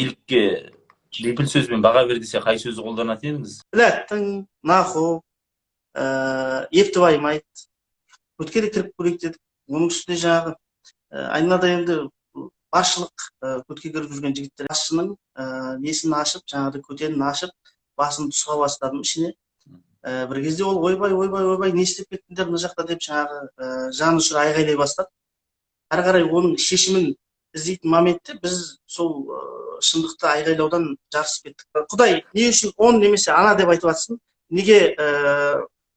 Билікке лепіл сөзбен баға бер десе, қай сөзді қолданатын едіңіз? Ләттің, наху, ептіп айт. Көтке кіріп көрейік дедік. Оның үстіне жаңағы айналада енді басшылық, көтке кіріп жүрген жігіттер басшының несін ашып, жаңағыдай көтенін ашып, басын тұсқа бастадым ішіне. Бір кезде ол ойбай, ойбай, ойбай, не істеп кеттіңдер мына жақта деп жаңағы жан ұшыра айғайлай бастады. Әрі қарай оның шешімін іздейтін моментте біз сол шындықты айғайлаудан жарысып кеттік. Құдай не үшін он немесе ана деп айтып жатсың, неге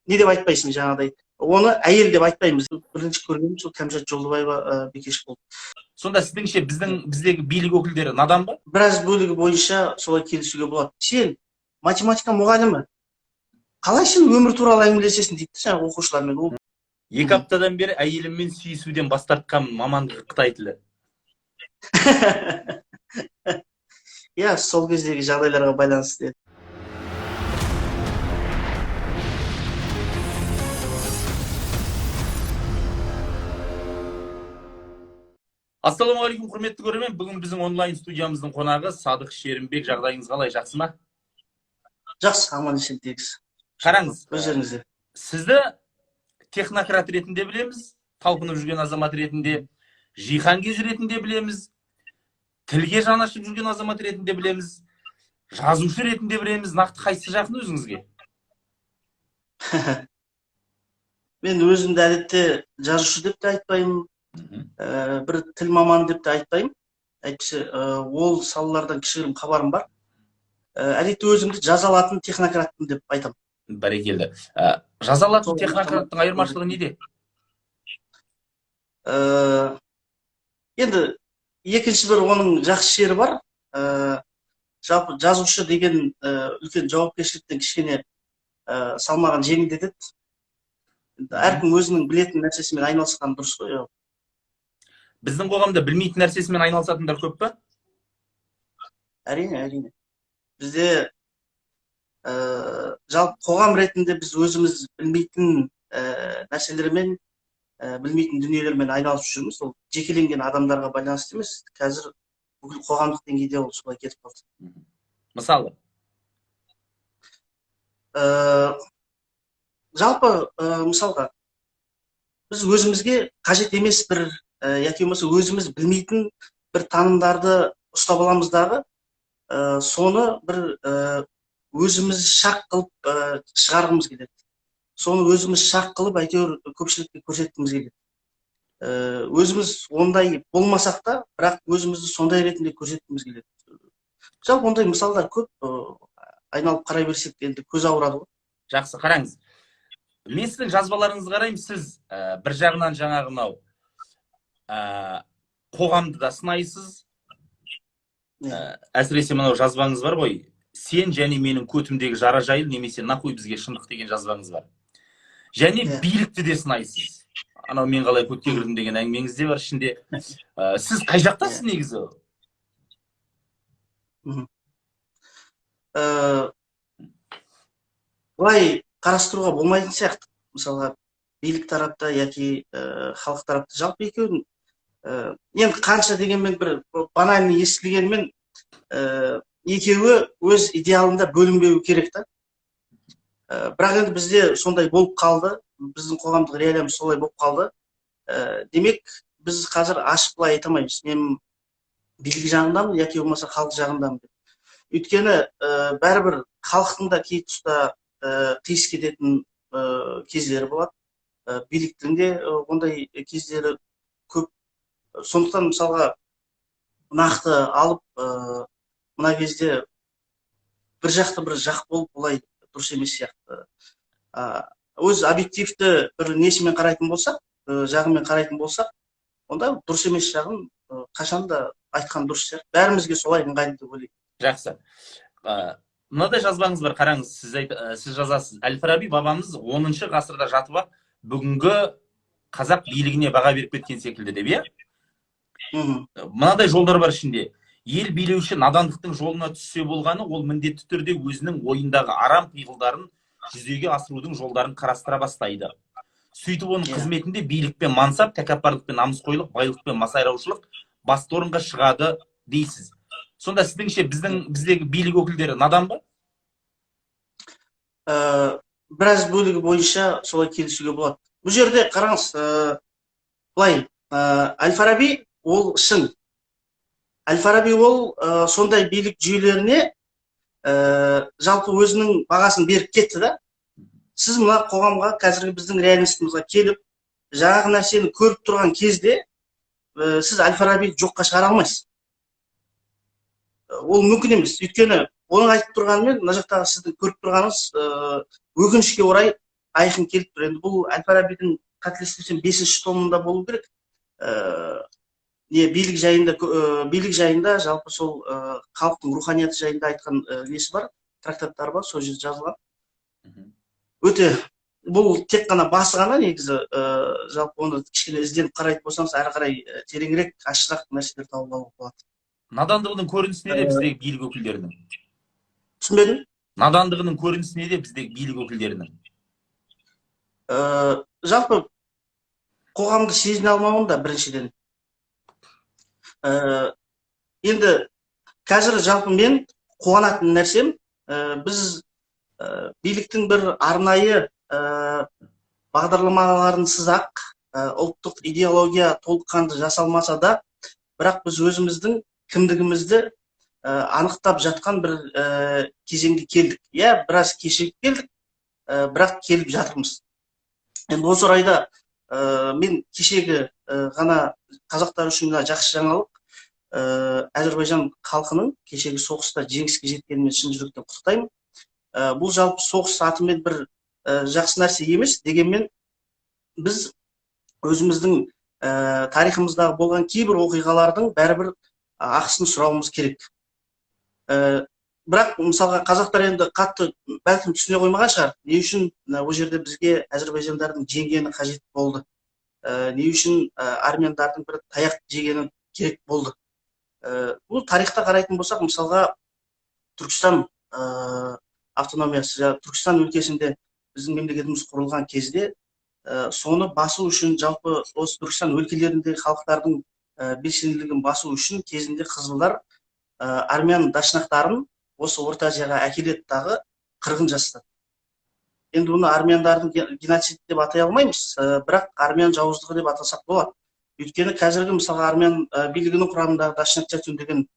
не деп айтпайсың жаңағыдай? Оны әйел деп айтпаймыз. Бірінші көргенім сол Кәмшат Жолдыбаева бикеш болды. Сонда сіздіңше біздегі билік өкілдері надан ба? Біраз бөлігі бойынша солай келісуге болады. Сен математика мұғалімі, қалай сен өмір туралы әңгімелесесің дейді жаңағы оқушылармен. Ол 2 аптадан бері әйеліммен сүйісуден бас тартқан мамандығы қытай тілі. Иә, сол кездегі жағдайларға байланысты еді. Ассалаумағалейкум, құрметті көрермен. Бүгін біздің онлайн студиямыздың қонағы Садық Шерімбек. Жағдайыңыз қалай, жақсы ма? Жақсы, аман есен тегіс. Қараңыз, өздеріңізде. Сізді технократ ретінде білеміз, талпынып жүрген азамат ретінде, жиһангез ретінде білеміз, тілге жанашып жүрген азамат ретінде білеміз, жазушы ретінде білеміз. Нақты қайсысы жақын өзіңізге? Мен өзімді әдетте жазушы деп те айтпаймын, бір тіл маманы деп те айтпаймын. Әйтпесе ол салалардан кішігірім хабарым бар. Әдетте өзімді жаза алатын технократпын деп айтамын. Бәрекелді. Жаза алатын технократтың айырмашылығы неде? Енді екінші бір оның жақсы жері бар. Жалпы жазушы деген үлкен жауапкершіліктен кішкене салмағын жеңілдетеді. Әркім өзінің білетін нәрсесімен айналысқан дұрыс қой. Біздің қоғамда білмейтін нәрсесімен айналысатындар көп пе? Әрине, әрине. Бізде жалпы қоғам ретінде біз өзіміз білмейтін нәрселермен, білмейтін дүниелермен айналысып жүрміз. Ол жекеленген адамдарға байланысты емес. Қазір бүкіл қоғамдық деңгейде ол солай кетіп қалды. Мысалы? Жалпы, мысалға, біз өзімізге қажет емес бір, яки болмаса өзіміз білмейтін бір танымдарды ұстап аламыз дағы, соны бір өзіміз шақ қылып шығарғымыз келеді. Соны өзіміз шақ қылып әйтеуір көпшілікке көрсеткіміз келеді. Өзіміз ондай болмасақ та, бірақ өзімізді сондай ретінде көрсеткіміз келеді. Жалпы ондай мысалдар көп, айналып қарай берсек енді көз ауырады ғой. Жақсы, қараңыз. Мен сіздің жазбаларыңызды қараймын, сіз бір жағынан жаңағы мынау қоғамды да сынайсыз. Әсіресе мынау жазбаңыз бар ғой, сен және менің көтімдегі жара жайыл немесе нахуй бізге шындық деген жазбаңыз бар. Және билікті де сынайсыз. Анау мен қалай көтке кірдім деген әңгімеңіз де бар ішінде. Сіз қай жақтасыз негізі? Былай қарастыруға болмайтын сияқты. Мысалға, билік тарапта яки халық тарапта, жалпы екеуін, енді қанша дегенмен бір банальный естілгенмен, екеуі өз идеалында бөлінбеуі керек та. Бірақ енді бізде сондай болып қалды, біздің қоғамдық реалиямыз солай болып қалды. Демек, біз қазір ашық былай айта алмаймыз, мен билік жағындамын яки болмаса халық жағындамын деп. Өйткені бәрібір халықтың да кей тұста қиыс кететін кездері болады. Биліктің де ондай кездері көп. Сондықтан мысалға нақты алып, мына кезде бір жақты бір жақ болып олай дұрыс емес сияқты. Өз объективті бір несімен қарайтын болсақ, жағымен қарайтын болсақ, онда дұрыс емес жағын қашан да айтқан дұрыс сияқты. Бәрімізге солай ыңғайлы деп ойлаймын. Жақсы. Мынадай жазбаңыз бар, қараңыз, сіз жазасыз. Әл-Фараби бабамыз 10 ғасырда жатып ақ бүгінгі қазақ билігіне баға беріп кеткен секілді деп, иә? Мынадай жолдар бар ішінде. Ел билеуші надандықтың жолына түссе болғаны, ол міндетті түрде өзінің ойындағы арам пиғылдарын жүзеге асырудың жолдарын қарастыра бастайды. Сөйтіп оның қызметінде билік пен мансап, тәкаппарлық пен намысқойлық, байлық пен масайраушылық басты орынға шығады дейсіз. Сонда сіздіңше, біздегі билік өкілдері надан ба? Біраз бөлігі бойынша солай келісуге болады. Бұл жерде қараңыз, былай, Әл-Фараби ол шын. Әл-Фараби ол сондай билік жүйелеріне жалпы өзінің бағасын беріп кетті да. Сіз мына қоғамға, қазіргі біздің реальностымызға келіп, жаңағы нәрсені көріп тұрған кезде, сіз Әл-Фарабиді жоққа шығара алмайсыз. Ол мүмкін емес. Өйткені оның айтып тұрғанымен мына жақтағы сіздің көріп тұрғаныңыз, өкінішке орай айқын келіп тұр. Енді бұл Әл-Фарабидің, қателеспесем, 5 томында болу керек. Не билік жайында, билік жайында жалпы сол халықтың руханияты жайында айтқан несі бар, трактаттары бар, сол жерде жазылған. Өте бұл тек қана басы ғана негізі, жалпы оны кішкене ізденіп қарайтын болсаңыз, әрі қарай тереңірек, ашығырақ нәрселер тауып алуға болады. Надандығының көрінісі неде біздегі билік өкілдерінің? Түсінбедім. Надандығының көрінісі неде біздегі билік өкілдерінің? Жалпы қоғамды сезіне алмауында біріншіден. Енді қазір жалпы мен қуанатын нәрсем, біз биліктің бір арнайы бағдарламаларынсыз-ақ, ұлттық идеология толыққанды жасалмаса да, бірақ біз өзіміздің кімдігімізді анықтап жатқан бір кезеңге келдік. Иә, біраз кешігіп келдік, бірақ келіп жатырмыз. Енді осы орайда мен кешегі ғана қазақтар үшін мына жақсы жаңалық, Әзербайжан халқының кешегі соғыста жеңіске жеткенімен шын жүректен құттықтаймын. Бұл жалпы соғыс атымен бір жақсы нәрсе емес, дегенмен біз өзіміздің тарихымыздағы болған кейбір оқиғалардың бәрібір ақысын сұрауымыз керек. Бірақ мысалға қазақтар енді қатты бәлкім түсіне қоймаған шығар, не үшін ол жерде бізге әзербайжандардың жеңгені қажет болды, не үшін армяндардың бір таяқ жегені керек болды. Бұл тарихта қарайтын болсақ, мысалға Түркістан автономиясы, Түркістан өлкесінде біздің мемлекетіміз құрылған кезде, соны басу үшін, жалпы осы Түркістан өлкелеріндегі халықтардың белсенділігін басу үшін кезінде қызылдар армян дашнақтарын осы Орта Азияға әкеледі дағы қырғын жасатады. Енді бұны армяндардың геноцид деп атай алмаймыз, бірақ армян жауыздығы деп атасақ болады. Өйткені қазіргі мысалға армян билігінің құрамындағы Дашнак деген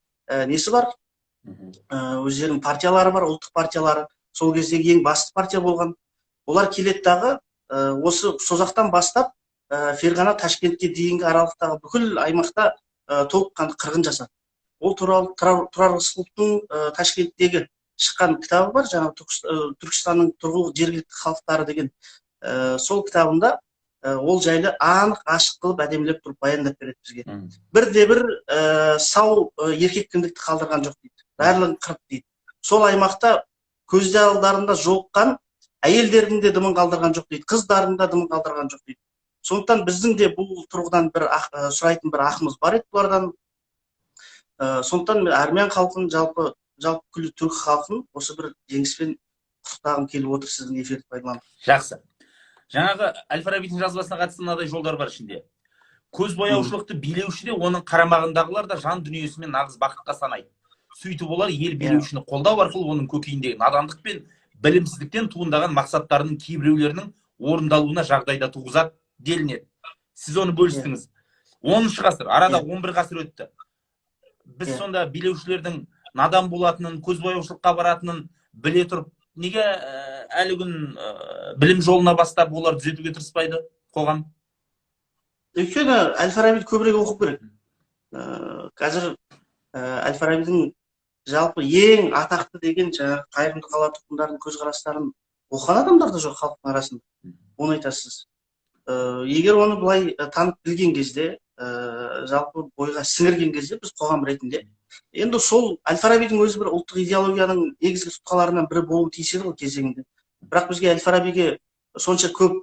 несі бар, өздерінің партиялары бар, ұлттық партиялары, сол кездегі ең басты партия болған. Олар келеді дағы, осы Созақтан бастап, Ферғана, Ташкентке дейінгі аралықтағы бүкіл аймақта толыққанды қырғын жасады. Ол туралы Тұрар Рысқұловтың Ташкенттегі шыққан кітабы бар, жаңағы Түркістанның тұрғылықты жергілікті халықтары деген, сол кітабында ол жайлы анық ашық қылып әдемілеп тұрып баяндап береді бізге. Бірде бір сау еркек кіндікті қалдырған жоқ дейді, барлығын қырып дейді. Сол аймақта көзде алдарында жолыққан әйелдердің де дымын қалдырған жоқ дейді, қыздардың да дымын қалдырған жоқ дейді. Сондықтан біздің де бұл тұрғыдан бір сұрайтын бір ақымыз бар еді бұлардан. Сондықтан мен армян халқын, жалпы күллі түрік халқын осы бір жеңіспен құттықтағым келіп отыр сіздің эфирді пайдаланып. Жақсы. Жаңағы Әл-Фарабидің жазбасына қатысты мынадай жолдар бар ішінде. Көз бояушылықты билеуші де, оның қарамағындағылар да жан дүниесімен нағыз бақытқа санайды. Сөйтіп олар ел билеушіні қолдау арқылы оның көкейіндегі надандық пен білімсіздіктен туындаған мақсаттарының кейбіреулерінің орындалуына жағдайда туғызады делінеді. Сіз оны бөлістіңіз. 10 ғасыр, арада 11 ғасыр өтті. Біз сонда билеушілердің надан болатынын, көз бояушылыққа баратынын біле тұрып, неге әлі күн білім жолына бастап олар түзетуге тырыспайды қоғам? Өйткені Әл-Фарабиді көбірек оқу керек. Қазір Әл-Фарабидің жалпы ең атақты деген жаңағы қайырымды қала тұрғындарының көзқарастарын оқыған адамдар да жоқ халықтың арасында. Оны айтасыз. Егер оны былай танып білген кезде, жалпы бойға сіңірген кезде біз қоғам ретінде, енді сол Әл-Фарабидің өзі бір ұлттық идеологияның негізгі тұтқаларынан бірі болуы тиіс еді ғой кезеңінде. Бірақ бізге Әл-Фарабиге сонша көп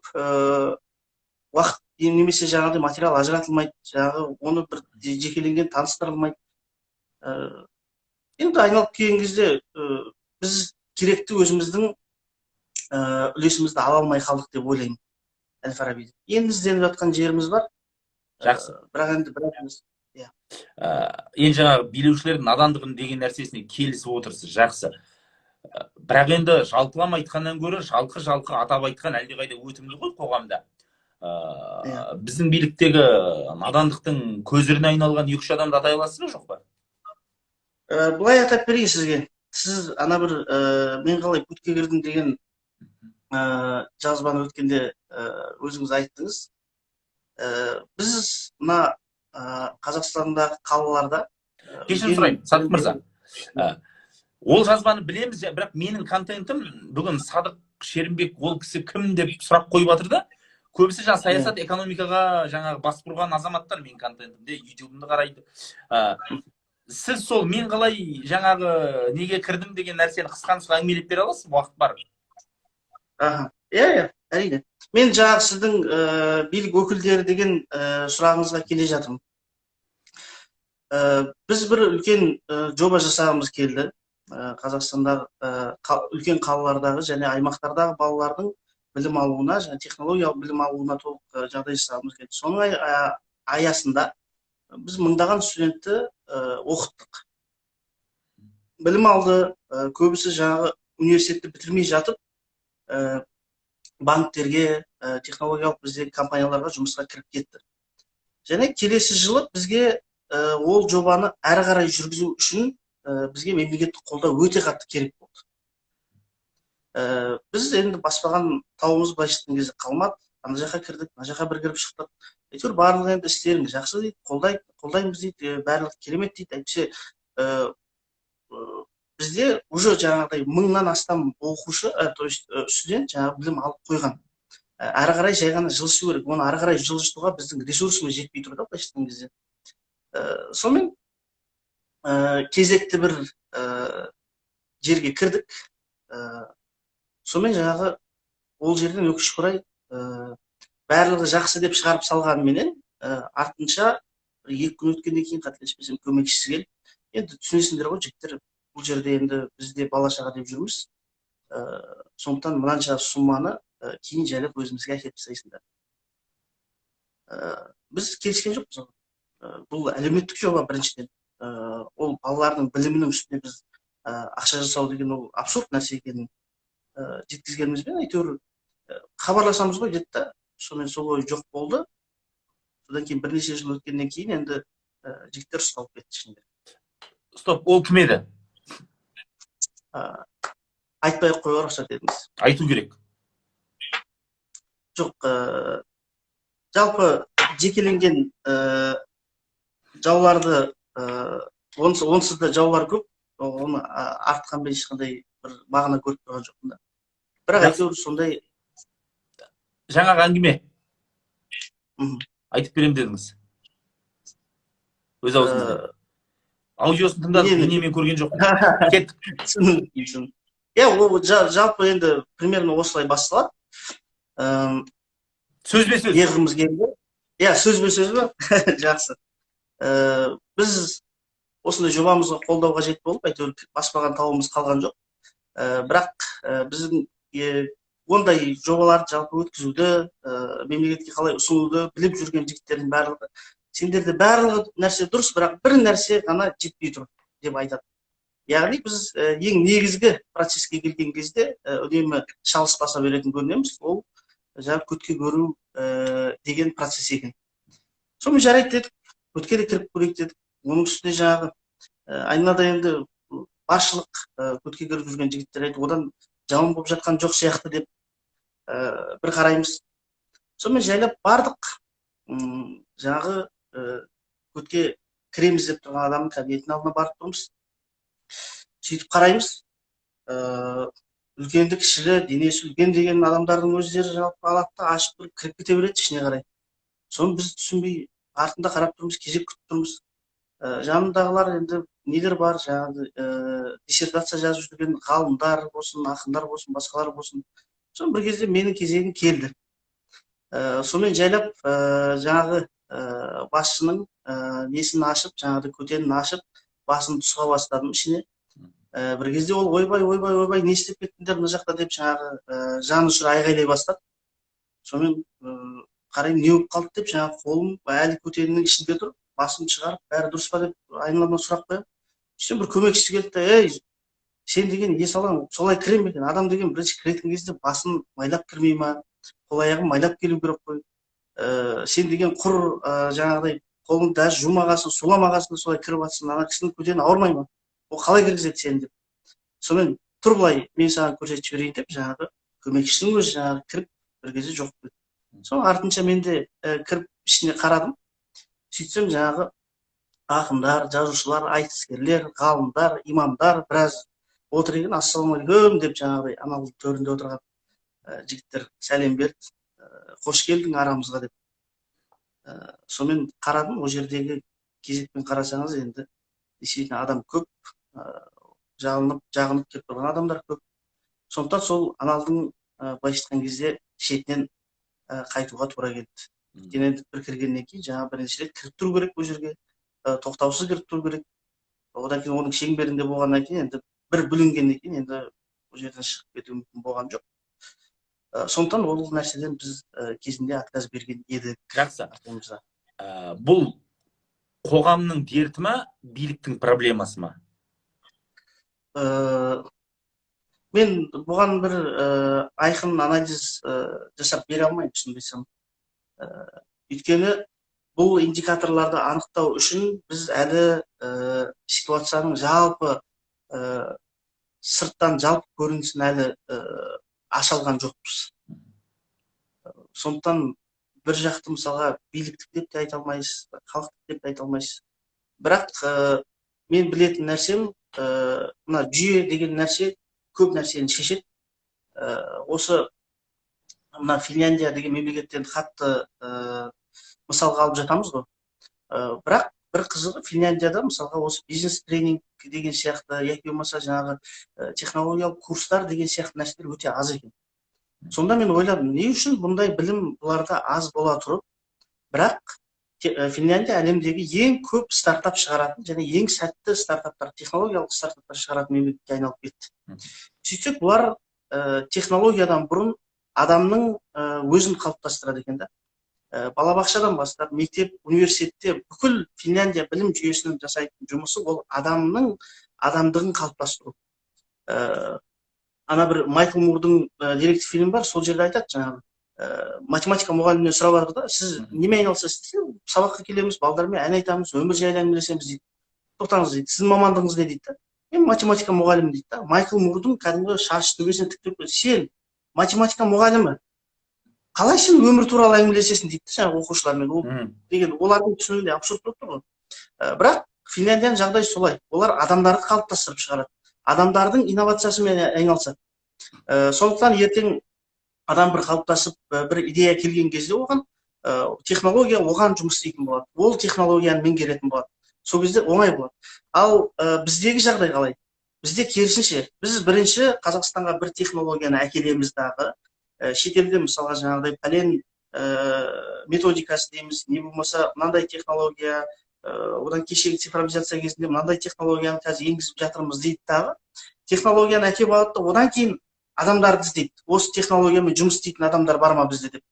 уақыт немесе жаңағыдай материал ажыратылмайды, жаңағы оны бір жекеленген таныстырылмайды. Енді айналып келген кезде, біз керекті өзіміздің үлесімізді ала алмай қалдық деп ойлаймын Әл-Фарабиді. Енді ізденіп жатқан жеріміз бар. Жақсы. Бірақ енді біраз. Иә. Енді жаңағы билеушілердің надандығын деген нәрсесіне келісіп отырсыз, жақсы. Бірақ енді жалпылама айтқаннан гөрі жалқы-жалқы атап айтқан әлдеқайда өтімді ғой қоғамда. Иә. Біздің биліктегі надандықтың көзіріне айналған екі-үш адамды атай аласыз ба, жоқ па? Былай атап берейін сізге. Сіз ана бір мен қалай көтке кірдім деген жазбаны өткенде өзіңіз айттыңыз. Біз мына Қазақстандағы қалаларда Кешірім сұраймын, Садық мырза. Ол жазбаны білеміз, бірақ менің контентім бүгін Садық Шерімбек ол кісі кім деп сұрақ қойып жатыр да. Көбісі жаңа саясат, экономикаға жаңағы бас бұрған азаматтар менің контентімде, ютубымды қарайды. Сіз сол мен қалай жаңағы неге кірдім деген нәрсені қысқа нұсқа әңгімелеп бере аласыз ба? Уақыт бар. Аха. Иә, әрине. Мен жаңағы сіздің билік өкілдері деген сұрағыңызға келе жатырмын. Біз бір үлкен жоба жасағымыз келді. Қазақстандағы үлкен қалалардағы және аймақтардағы балалардың білім алуына және технологиялық білім алуына толық жағдай жасағымыз келді. Соның аясында біз мыңдаған студентті оқыттық. Білім алды, көбісі жаңағы университетті бітірмей жатып, банктерге, технологиялық біздегі компанияларға жұмысқа кіріп кетті. Және келесі жылы бізге ол жобаны әрі қарай жүргізу үшін бізге мемлекеттік қолдау өте қатты керек болды. Біз енді баспаған тауымыз былайша айтқан кезде қалмады. Ана жаққа кірдік, мына жаққа бір кіріп шықтық. Әйтеуір барлығы енді істерің жақсы дейді, қолдаймыз дейді, барлығы керемет дейді. Әйтпесе, бізде уже жаңағыдай мыңнан астам оқушы, то есть студент жаңағы білім алып қойған. Әрі қарай жай ғана жылжыту керек. Оны әрі қарай жылжытуға біздің ресурсымыз жетпей тұр да, былайша айтқан кезде. Сонымен кезекті бір жерге кірдік. Сонымен жаңағы ол жерден өкінішке орай барлығы жақсы деп шығарып салғанменен, артынша бір екі күн өткеннен кейін, қателеспесем, көмекшісі келіп, енді түсінесіңдер ғой, жігіттер, бұл жерде енді біз де бала шаға деп жүрміз. Сондықтан мынанша сумманы кейін жайлап өзімізге әкеліп тастайсыңдар. Біз келіскен жоқпыз оған. Бұл әлеуметтік жоба біріншіден. Ол балалардың білімінің үстіне біз ақша жасау деген ол абсурд нәрсе екенін жеткізгенімізбен, әйтеуір хабарласамыз ғой деді да, сонымен сол ой жоқ болды. Содан кейін бірнеше жыл өткеннен кейін енді жігіттер ұсталып кетті ішінде. Стоп, ол кім еді? Айтпай ақ қоюға рұқсат етіңіз. Айту керек. Жоқ, жалпы жекеленген жауларды, онсыз да жаулар көп, оны артқанмен ешқандай бір мағына көріп тұрған жоқпын да. Бірақ әйтеуір сондай. Жаңағы әңгіме. Айтып беремін дедіңіз. Өз аузыңыздан. Аудиосын тыңдадық, бейне мен көрген жоқпын. Кеттік. Түсіндім. Иә, ол жалпы енді примерно осылай басталады. Сөзбе сөз. Неғымыз келді. Иә, сөзбе сөз бе? Жақсы. Біз осындай жобамызға қолдау қажет болып, әйтеуір баспаған тауымыз қалған жоқ. Бірақ біздің ондай жобаларды жалпы өткізуді, мемлекетке қалай ұсынуды біліп жүрген жігіттердің барлығы, сендерде барлығы нәрсе дұрыс, бірақ бір нәрсе ғана жетпей тұр деп айтады. Яғни біз ең негізгі процеске келген кезде үнемі шалыс баса беретін көрінеміз, ол жаңағы көтке көру деген процесс екен. Сонымен жарайды дедік, көтке де кіріп көрейік дедік. Оның үстіне жаңағы айналада енді баршылық көтке кіріп жүрген жігіттер айтты, одан жаман болып жатқан жоқ сияқты деп бір қараймыз. Сонымен жайлап бардық. Жаңағы көтке кіреміз деп тұрған адамның кабинетінің алдына барып тұрмыз. Сөйтіп қараймыз. Үлкенді кішілі, денесі үлкен деген адамдардың өздері жалпы алады да ашып тұрып кіріп кете береді ішіне қарай. Соны біз түсінбей артында қарап тұрмыз, кезек күтіп тұрмыз. Жанындағылар енді нелер бар, жаңағы диссертация жазып жүрген ғалымдар болсын, ақындар болсын, басқалар болсын. Соны бір кезде менің кезегім келді. Сонымен жайлап жаңағы басшының несін ашып, жаңағыдай көтенін ашып, басын тұсқа бастадым ішіне. Бір кезде ол ойбай, ойбай, ойбай, не істеп кеттіңдер мына жақта деп жаңағы жаны ұшыра айғайлай бастады. Сонымен қараймын, не болып қалды деп, жаңағы қолым әлі көтенінің ішінде тұр. Басымды шығарып, бәрі дұрыс па деп айналамнан сұрақ қоямын. Сөйтсем, бір көмекшісі келді да: «Ей, сен деген не салаң, солай кіре ме екен? Адам деген бірінші кіретін кезде басын майлап кірмей ма? Қол аяғын майлап келу керек қой. Сен деген құр жаңағыдай қолыңды даже жумағасын, суламағасын, солай кіріп жатрсың. Ана кісінің көтені ауырмай ма? Ол қалай кіргізеді сені?» – деп. Сонымен: «Тұр былай, мен саған көрсетіп жіберейін», – деп, жаңағы көмекшісінің өзі жаңағы кіріп, бір кезде жоқ кетті. Сол артынша мен де кіріп, ішіне қарадым. Сөйтсем, жаңағы ақындар, жазушылар, айтыскерлер, ғалымдар, имамдар біраз отыр екен. «Ассалаумағалейкум», – деп, жаңағыдай анау төрінде отырған жігіттер сәлем берді, «Қош келдің арамызға», – деп. Сонымен қарадым, ол жердегі кезекпен қарасаңыз, енді действительно адам көп, жалынып жағынып келіп тұрған адамдар көп. Сондықтан сол аналдың былайша айтқан кезде шетінен қайтуға тура келді. Өйткені енді бір кіргеннен кейін жаңағы бірнеше рет кіріп тұру керек ол жерге, тоқтаусыз кіріп тұру керек. Одан кейін оның шеңберінде болғаннан кейін, енді бір бүлінгеннен кейін, енді ол жерден шығып кету мүмкін болған жоқ. Сондықтан ол нәрседен біз кезінде отказ берген едік. Жақсы. Артем мырза. Бұл қоғамның дерті ма, биліктің проблемасы ма? Мен бұған бір айқын анализ жасап бере алмаймын, шынымды айтсам. Өйткені бұл индикаторларды анықтау үшін біз әлі ситуацияның жалпы сырттан жалпы көрінісін әлі аша алған жоқпыз. Сондықтан бір жақты, мысалға, биліктік деп те айта алмайсыз, халықтық деп те айта алмайсыз. Бірақ мен білетін нәрсем, мына жүйе деген нәрсе көп нәрсені шешеді. Осы мына Финляндия деген мемлекеттен қатты мысалға алып жатамыз ғой. Бірақ бір қызығы, Финляндияда, мысалға, осы бизнес тренинг деген сияқты яки болмаса жаңағы технологиялық курстар деген сияқты нәрселер өте аз екен. Сонда мен ойладым, не үшін бұндай білім бұларда аз бола тұрып, бірақ Финляндия әлемдегі ең көп стартап шығаратын және ең сәтті стартаптар, технологиялық стартаптар шығаратын мемлекетке айналып кетті? Сөйтсек, бұлар технологиядан бұрын адамның өзін қалыптастырады екен да. Балабақшадан бастап мектеп, университетте, бүкіл Финляндия білім жүйесінің жасайтын жұмысы – ол адамның адамдығын қалыптастыру. Ана бір Майкл Мурдың деректі фильмі бар, сол жерде айтады, жаңағы математика мұғалімінен сұрап жатыр да: «Сіз немен айналысасыз?» – десе, «Сабаққа келеміз, балдармен ән айтамыз, өмір жайлы әңгімелесеміз», – дейді. «Тоқтаңыз, – дейді, – сіздің мамандығыңыз не?» – дейді да. «Мен математика мұғалімі», – дейді да. Майкл Мурдың кәдімгі шашы төбесіне тік тұрып: «Сен математика мұғалімі, қалай сен өмір туралы әңгімелесесің?» – дейді да жаңағы оқушылармен. Ол деген олардың түсінігінде абсурд болып тұр ғой. Бірақ Финляндияның жағдайы солай, олар адамдарды қалыптастырып шығарады, адамдардың инновациясымен айналысады. Сондықтан ертең адам бір қалыптасып, бір идея келген кезде, оған технология оған жұмыс істейтін болады, ол технологияны меңгеретін болады, сол кезде оңай болады. Ал біздегі жағдай қалай? Бізде керісінше: біз бірінші Қазақстанға бір технологияны әкелеміз дағы, шетелде, мысалға, жаңағыдай пәлен методикасы дейміз, не болмаса мынандай технология, одан кешегі цифровизация кезінде мынандай технологияны қазір енгізіп жатырмыз дейді дағы, технологияны әкеліп алады да, одан кейін адамдарды іздейді, осы технологиямен жұмыс істейтін адамдар бар ма бізде деп.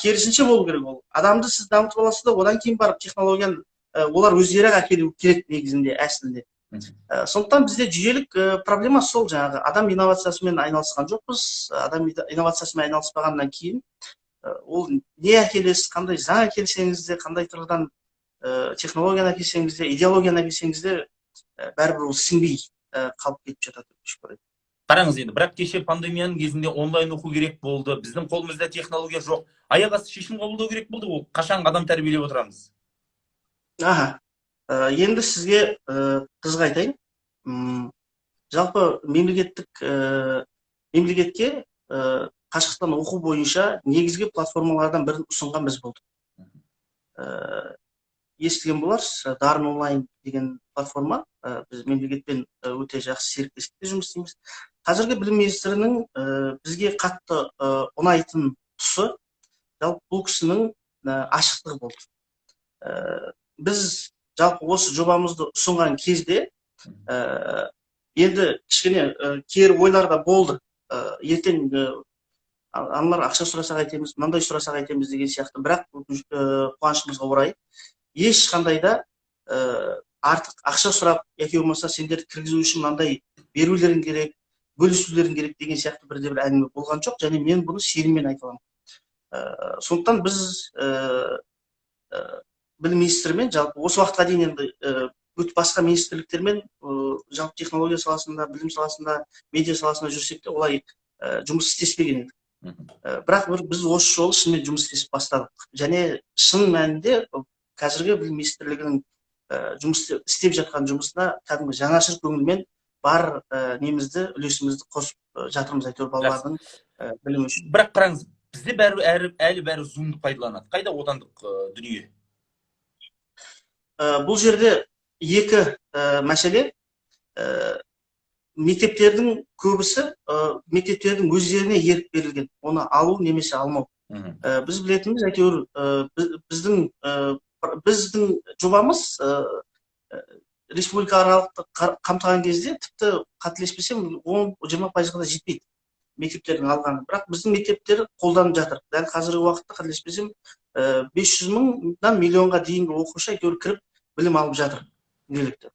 Керісінше болу керек. Ол адамды сіз дамытып аласыз да, одан кейін барып технологияны олар өздері ақ әкелу керек негізінде, әсілінде. Сондықтан бізде жүйелік проблема сол, жаңағы адам инновациясымен айналысқан жоқпыз. Адам инновациясымен айналыспағаннан кейін, ол не әкелесіз, қандай заң әкелсеңіз де, қандай тұрғыдан технологияны әкелсеңіз де, идеологияны әкелсеңіз де, бәрібір ол сіңбей қалып кетіп жатады, өкінішке орай. Қараңыз енді, бірақ кеше пандемияның кезінде онлайн оқу керек болды, біздің қолымызда технология жоқ, аяқ асты шешім қабылдау керек болды. Ол қашан адам тәрбиелеп отырамыз? Аха. Енді сізге қызық айтайын. Жалпы мемлекетке қашықтан оқу бойынша негізгі платформалардан бірін ұсынған біз болдық. Естіген боларсыз, Дарын онлайн деген платформа. Біз мемлекетпен өте жақсы серіктестікте жұмыс істейміз. Қазіргі білім министрінің бізге қатты ұнайтын тұсы, жалпы бұл кісінің ашықтығы болды. Біз жалпы осы жобамызды ұсынған кезде, енді кішкене кері ойлар да болды. Ертең аналар ақша сұраса қайтеміз, мынандай сұраса қайтеміз деген сияқты. Бірақ қуанышымызға орай, Ешқандай да артық ақша сұрап, яки болмаса сендерді кіргізу үшін мынандай берулерің керек, бөлісулерің керек деген сияқты бірде бір әңгіме болған жоқ, және мен бұны сеніммен айта аламын. Сондықтан біз білім министрімен жалпы осы уақытқа дейін енді басқа министрліктермен жалпы технология саласында, білім саласында, медиа саласында жүрсек те олай жұмыс істеспеген едік. Бірақ біз осы жолы шынымен жұмыс істесіп бастадық. Және шын мәнінде қазіргі білім министрлігінің жұмыс істеп жатқан жұмысына кәдімгі жанашыр көңілмен бар немізді, үлесімізді қосып жатырмыз әйтеуір балалардың білімі үшін. Бірақ қараңыз, бізде бәрі әлі бәрі Zoom-ды пайдаланады. Қайда отандық дүние? Бұл жерде екі мәселе. Мектептердің көбісі, мектептердің өздеріне ерік берілген, оны алу немесе алмау. Біз білетініміз әйтеуір, біздің жобамыз республикааралықты қамтыған кезде тіпті қателеспесем 10-20%-ға да жетпейді мектептердің алғаны. Бірақ біздің мектептер қолданып жатыр. Дәл қазіргі уақытта қателеспесем, 500 мыңнан миллионға дейінгі оқушы әйтеуір кіріп білім алып жатыр күнделікті.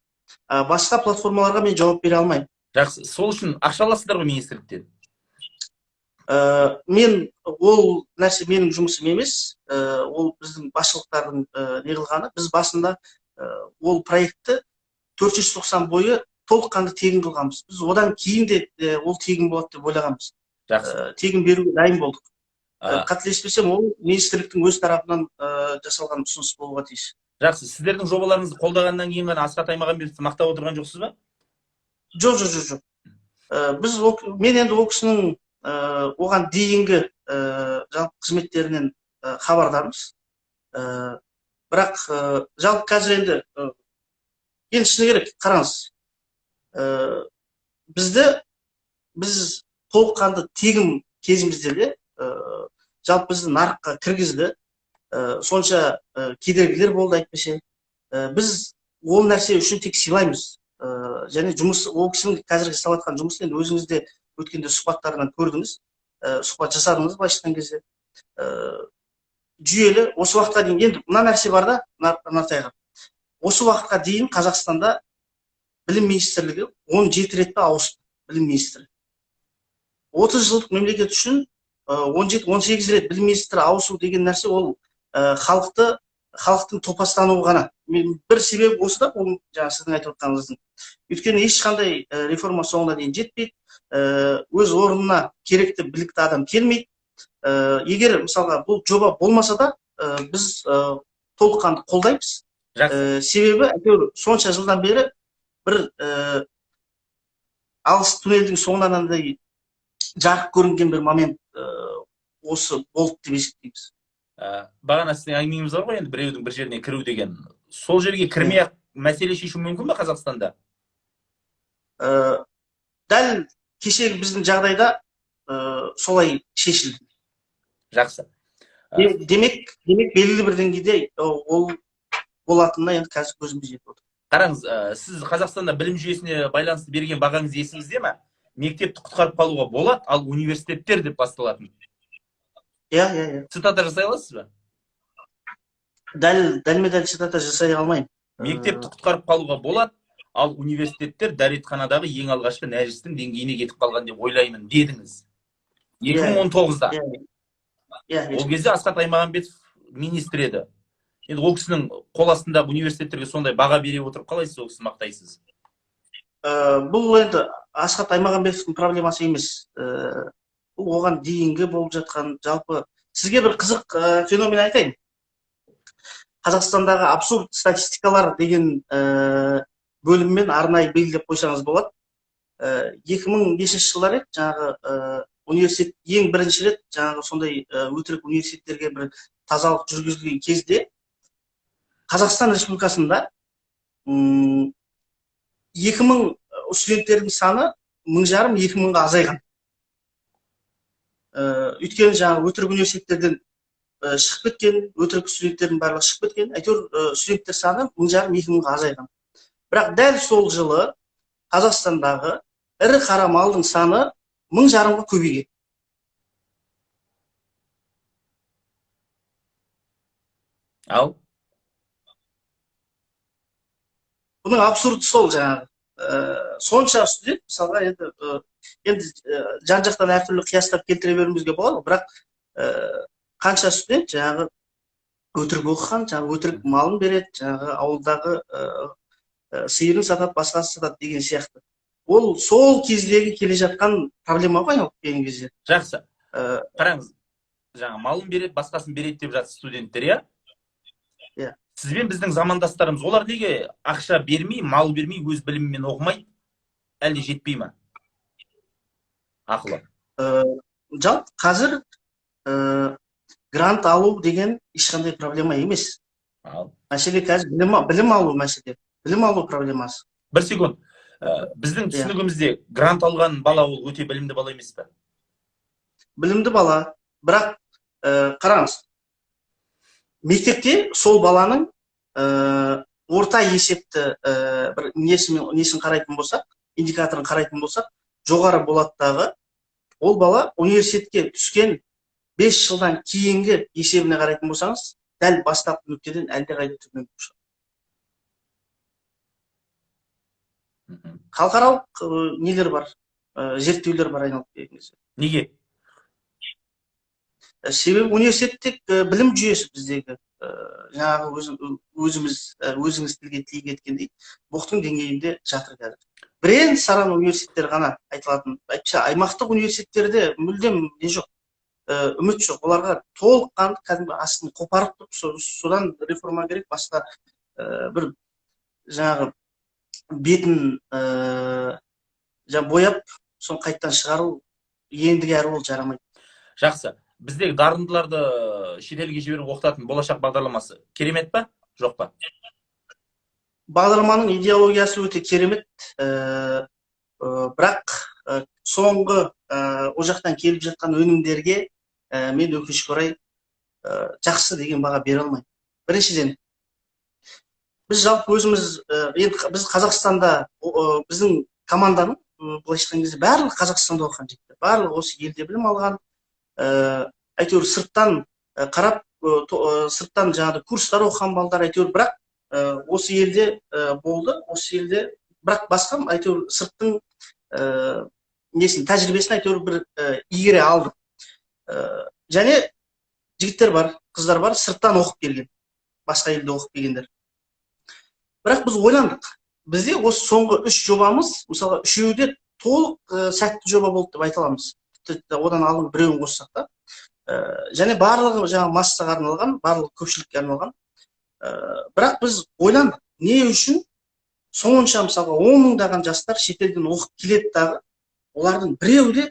Басқа платформаларға мен жауап бере алмаймын. Жақсы, сол үшін ақша аласыздар ғой министрліктен? Мен ол нәрсе менің жұмысым емес, ол біздің басшылықтардың не қылғаны. Біз басында ол проектті 490 бойы толыққанды тегін қылғанбыз. Біз одан кейін де ол тегін болады деп ойлағанбыз. Жақсы. Тегін беруге дайын болдық. Қателеспесем, ол министрліктің өз тарапынан жасалған ұсыныс болуға тиіс. Жақсы, сіздердің жобаларыңызды қолдағаннан кейін ғана Асхат Аймағамбетовті мақтап отырған жоқсыз ба? Жоқ, жоқ, жоқ, жоқ. Мен енді ол кісінің оған дейінгі жалпы қызметтерінен хабардармыз. Бірақ жалпы қазір енді шыны керек, қараңыз. Біз толыққанды тегін кезімізде де, жалпы бізді нарыққа кіргізді. Сонша кедергілер болды әйтпесе. Біз ол нәрсе үшін тек сыйлаймыз. Және жұмыс, ол кісінің қазіргі жасап жатқан жұмысын енді өзіңіз де өткенде сұхбаттарынан көрдіңіз. Сұхбат жасадыңыз былайша айтқан кезде. Жүйелі осы уақытқа дейін енді мына нәрсе бар да, Нартайға. Осы уақытқа дейін Қазақстанда білім министрлігі 17 рет пе ауысты білім министрі. 30 жылдық мемлекет үшін 17, 18 рет білім министрі ауысу деген нәрсе ол, халықтың топастануы ғана. Мен бір себебі осы да, ол жаңа сіздің айтып отқаныңыздың. Өйткені ешқандай реформа соңына дейін жетпейді, өз орнына керекті білікті адам келмейді. Егер мысалға бұл жоба болмаса да, біз толыққанды қолдаймыз. Жақсы. Себебі әйтеуір сонша жылдан бері бір алыс туннельдің соңынан андай жарық көрінген бір момент осы болды деп есептейміз. Бағана сіздің әңгімеңіз бар ғой енді, біреудің бір жеріне кіру деген. Сол жерге кірмей-ақ мәселе шешу мүмкін бе Қазақстанда? Дәл кешегі біздің жағдайда солай шешілді. Жақсы. Демек белгілі бір деңгейде ол болатынына енді қазір көзіміз жетіп отыр. Қараңыз, сіз Қазақстанда білім жүйесіне байланысты берген бағаңыз есіңізде ме? Мектепті құтқарып қалуға болады, ал университеттер деп басталатын. Иә, иә, иә. Цитата жасай аласыз ба? Дәлме-дәл цитата жасай алмаймын. Мектепті құтқарып қалуға болады, ал университеттер дәретханадағы ең алғашқы нәжістің деңгейіне кетіп қалған деп ойлаймын дедіңіз. 2019-да. Иә, Ол кезде Асхат Аймағамбетов министр еді. Енді ол кісінің қол астындағы университеттерге сондай баға бере отырып қалай сіз ол кісіні мақтайсыз? Бұл енді Асхат Аймағамбетовтің проблемасы емес. Бұл оған дейінгі болып жатқан жалпы сізге бір қызық феномен айтайын. Қазақстандағы абсурд статистикалар деген бөліммен арнайы белгілеп қойсаңыз болады. 2005 жылдары еді, жаңағы университет ең бірінші рет жаңағы сондай өтірік университеттерге бір тазалық жүргізілген кезде Қазақстан Республикасында, 2000 студенттердің саны мың жарым, екі мыңға азайған. Өйткені жаңағы өтірік университеттерден шығып кеткен, өтірік студенттердің барлығы шығып кеткен, әйтеуір студенттер саны мың жарым, екі мыңға азайған. Бірақ дәл сол жылы Қазақстандағы ірі қара малдың саны мың жарымға көбейген. Ал? Бұның абсурды сол жаңағы. Сонша студент, мысалға, енді жан жақтан әртүрлі қиястап келтіре беруімізге болады, бірақ қанша студент жаңағы өтірік оқыған, жаңағы өтірік малын береді, жаңағы ауылдағы сиырын сатады, басқасын сатады деген сияқты. Ол сол кездегі келе жатқан проблема ғой айналып келген кезде. Жақсы. Қараңыз, жаңа малын береді, басқасын береді деп жатыр студенттер, иә? Иә. Сізбен біздің замандастарымыз, олар неге ақша бермей, мал бермей, өз білімімен оқымайды? Әлде жетпей ма ақылы? Жалпы қазір грант алу деген ешқандай проблема емес. Ал. Мәселе қазір білім алу мәселе. Білім алу проблемасы. Бір секунд. Біздің түсінігімізде грант алған бала ол өте білімді бала емес пе? Білімді бала, бірақ қараңыз, мектепте сол баланың орта есепті бір несін қарайтын болсақ, индикаторын қарайтын болсақ, жоғары болады дағы, ол бала университетке түскен 5 жылдан кейінгі есебіне қарайтын болсаңыз, дәл бастапқы нүктеден әлдеқайда төмен болып шығады. Халықаралық нелер бар, зерттеулер бар айналып келген кезде. Неге? Себебі университеттік білім жүйесі біздегі, жаңағы өзіңіз тілге тиек еткендей, боқтың деңгейінде жатыр қазір. Бірен саран университеттер ғана айтылатын, әйтпесе аймақтық университеттерде мүлдем не жоқ, үміт жоқ. Оларға толыққанды кәдімгі астын қопарып тұрып, содан реформа керек, басқа бір жаңағы бетін жаңа бояп, соны қайтадан шығару ендігі әрі ол жарамайды. Жақсы. Біздегі дарындыларды шетелге жіберіп оқытатын болашақ бағдарламасы керемет па, жоқ па? Бағдарламаның идеологиясы өте керемет, бірақ соңғы ол жақтан келіп жатқан өнімдерге мен өкінішке орай жақсы деген баға бере алмаймын. Біріншіден, біз жалпы өзіміз, енді біз Қазақстанда, біздің команданың, былайша айтқан кезде, барлығы Қазақстанда оқыған жігіттер, барлығы осы елде білім алған, әйтеуір сырттан қарап, сырттан жаңағы курстар оқыған балдар, әйтеуір, бірақ осы елде болды, осы елде, бірақ басқа әйтеуір сырттың несін, тәжірибесін әйтеуір бір игере алдық. Және жігіттер бар, қыздар бар, сырттан оқып келген, басқа елде оқып келгендер. Бірақ біз ойландық. Бізде осы соңғы 3 жобамыз, мысалға, үшеуі де толық сәтті жоба болды деп айта аламыз. Тіпті одан алдын біреуін қоссақ та. Және барлығы жаңа массаға арналған, барлығы көпшілікке арналған. Бірақ біз ойландық, не үшін сонша, мысалға, 10 мыңдаған жастар шетелден оқып келеді дағы, олардың біреуі де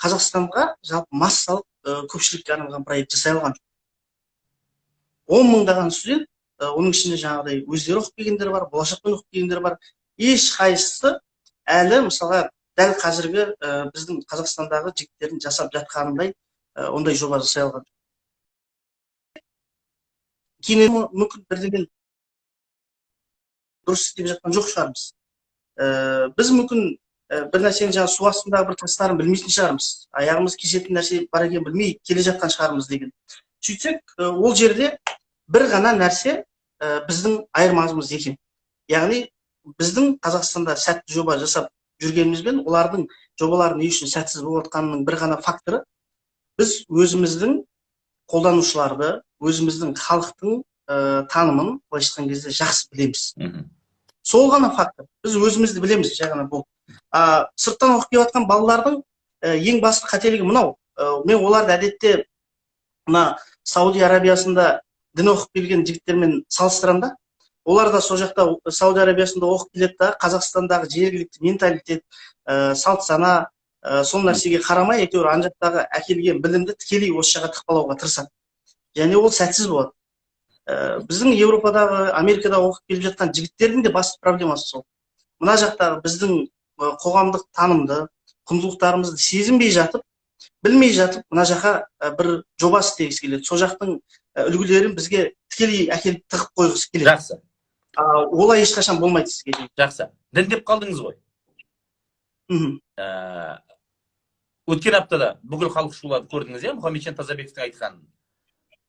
Қазақстанға жалпы массалық, көпшілікке арналған проект жасай алған жоқ. 10 мыңдаған студент, оның ішінде жаңағыдай өздері оқып келгендер бар, болашақпен оқып келгендер бар. Ешқайсысы әлі, мысалға, дәл қазіргі біздің Қазақстандағы жігіттердің жасап жатқанындай, ондай жоба жасай алған жоқ. Кейін мүмкін бірдеңені дұрыс істеп жатқан жоқ шығармыз. Біз мүмкін бір нәрсені жаңа су астындағы бір тастарын білмейтін шығармыз, аяғымыз кесетін нәрсе бар екенін білмей келе жатқан шығармыз деген. Сөйтсек, ол жерде бір ғана нәрсе біздің айырмамыз екен. Яғни біздің Қазақстанда сәтті жоба жасап жүргенімізбен олардың жобалары не үшін сәтсіз болып жатқанының бір ғана факторы, біз өзіміздің қолданушыларды, өзіміздің халықтың танымын, былайша айтқан кезде, жақсы білеміз. Сол ғана фактор. Біз өзімізді білеміз, жай ғана болды. Сырттан оқып келіп жатқан балалардың ең басты қателігі мынау. Мен оларды әдетте мына Сауди Арабиясында дін оқып келген жігіттермен салыстырамын да. Олар да сол жақта Сауди Арабиясында оқып келеді да, Қазақстандағы жергілікті менталитет, салт сана, сол нәрсеге қарамай, әйтеуір ана жақтағы әкелген білімді тікелей осы жаққа тықпалауға тырысады. Және ол сәтсіз болады. Біздің Еуропадағы, Америкада оқып келіп жатқан жігіттердің де басты проблемасы сол. Мына жақтағы біздің қоғамдық танымды, құндылықтарымызды сезінбей жатып, білмей жатып, мына жаққа бір жоба істегісі келеді. Сол жақтың үлгілерін бізге тікелей әкеліп тығып қойғысы келеді. Жақсы. Олай ешқашан болмайды сізге. Жақсы. Дін деп қалдыңыз ғой. Өткен аптада бүкіл халық шулады, көрдіңіз, иә, Мұхамеджан Тазабековтің айтқанын.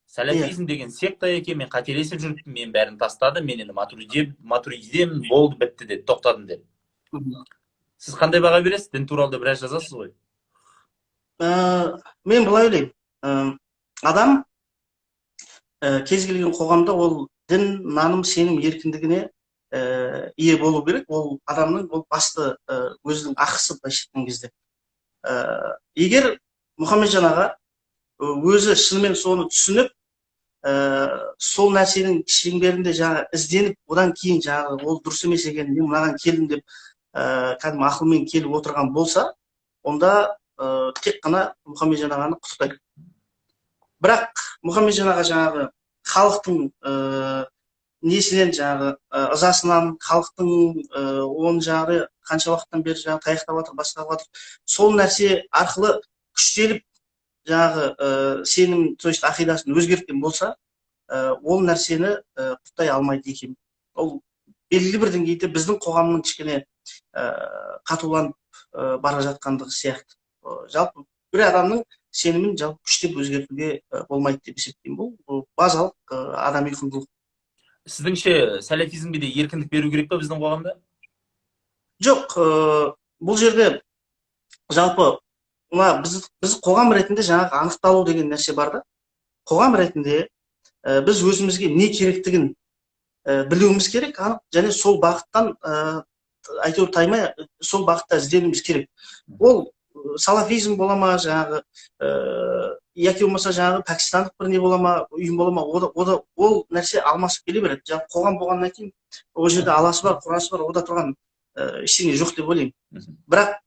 Сәләфизм деген секта екен, мен қателесіп жүріппін, мен бәрін тастадым, мен енді матуридидемін, болды, бітті деді, тоқтадым деп. Сіз қандай баға бересіз? Дін туралы да біраз жазасыз ғой. Мен былай ойлаймын. Адам кез келген қоғамда ол дін, наным, сенім еркіндігіне ие болу керек. Ол адамның ол басты өзінің ақысы былайша айтқан кезде. Егер Мұхамеджан аға өзі шынымен соны түсініп, сол нәрсенің шеңберінде жаңағы ізденіп, одан кейін жаңағы ол дұрыс емес екен, мен мынаған келдім деп кәдімгі ақылмен келіп отырған болса, онда тек қана Мұхамеджан ағаны құттықтаймын. Бірақ Мұхамеджан аға жаңағы халықтың несінен жаңағы ызасынан, халықтың оның жаңағы қанша уақыттан бері жаңағы таяқтап жатыр, басқа қылып жатыр, сол нәрсе арқылы күштеліп жаңағы сенім, то есть ақидасын өзгерткен болса, ол нәрсені құттай алмайды екен. Ол белгілі бір деңгейде біздің қоғамның кішкене қатуланып бара жатқандығы сияқты. Жалпы бір адамның сенімін жалпы күштеп өзгертуге болмайды деп есептеймін. Бұл базалық адами құндылық. Сіздіңше сәләфизмге де еркіндік беру керек пе біздің қоғамда? Жоқ, бұл жерде жалпы мына біз қоғам ретінде жаңағы анықталу деген нәрсе бар да. Қоғам ретінде біз өзімізге не керектігін білуіміз керек анық, және сол бағыттан әйтеуір таймай сол бағытта ізденуіміз керек. Ол салафизм бола ма, жаңағы яки болмаса жаңағы пәкістандық бір не бола ма, ұйым бола ма, ол нәрсе алмасып келе береді. Жаңағы қоғам болғаннан кейін ол жерде аласы бар, құрасы бар, ода тұрған ештеңе жоқ деп ойлаймын. Бірақ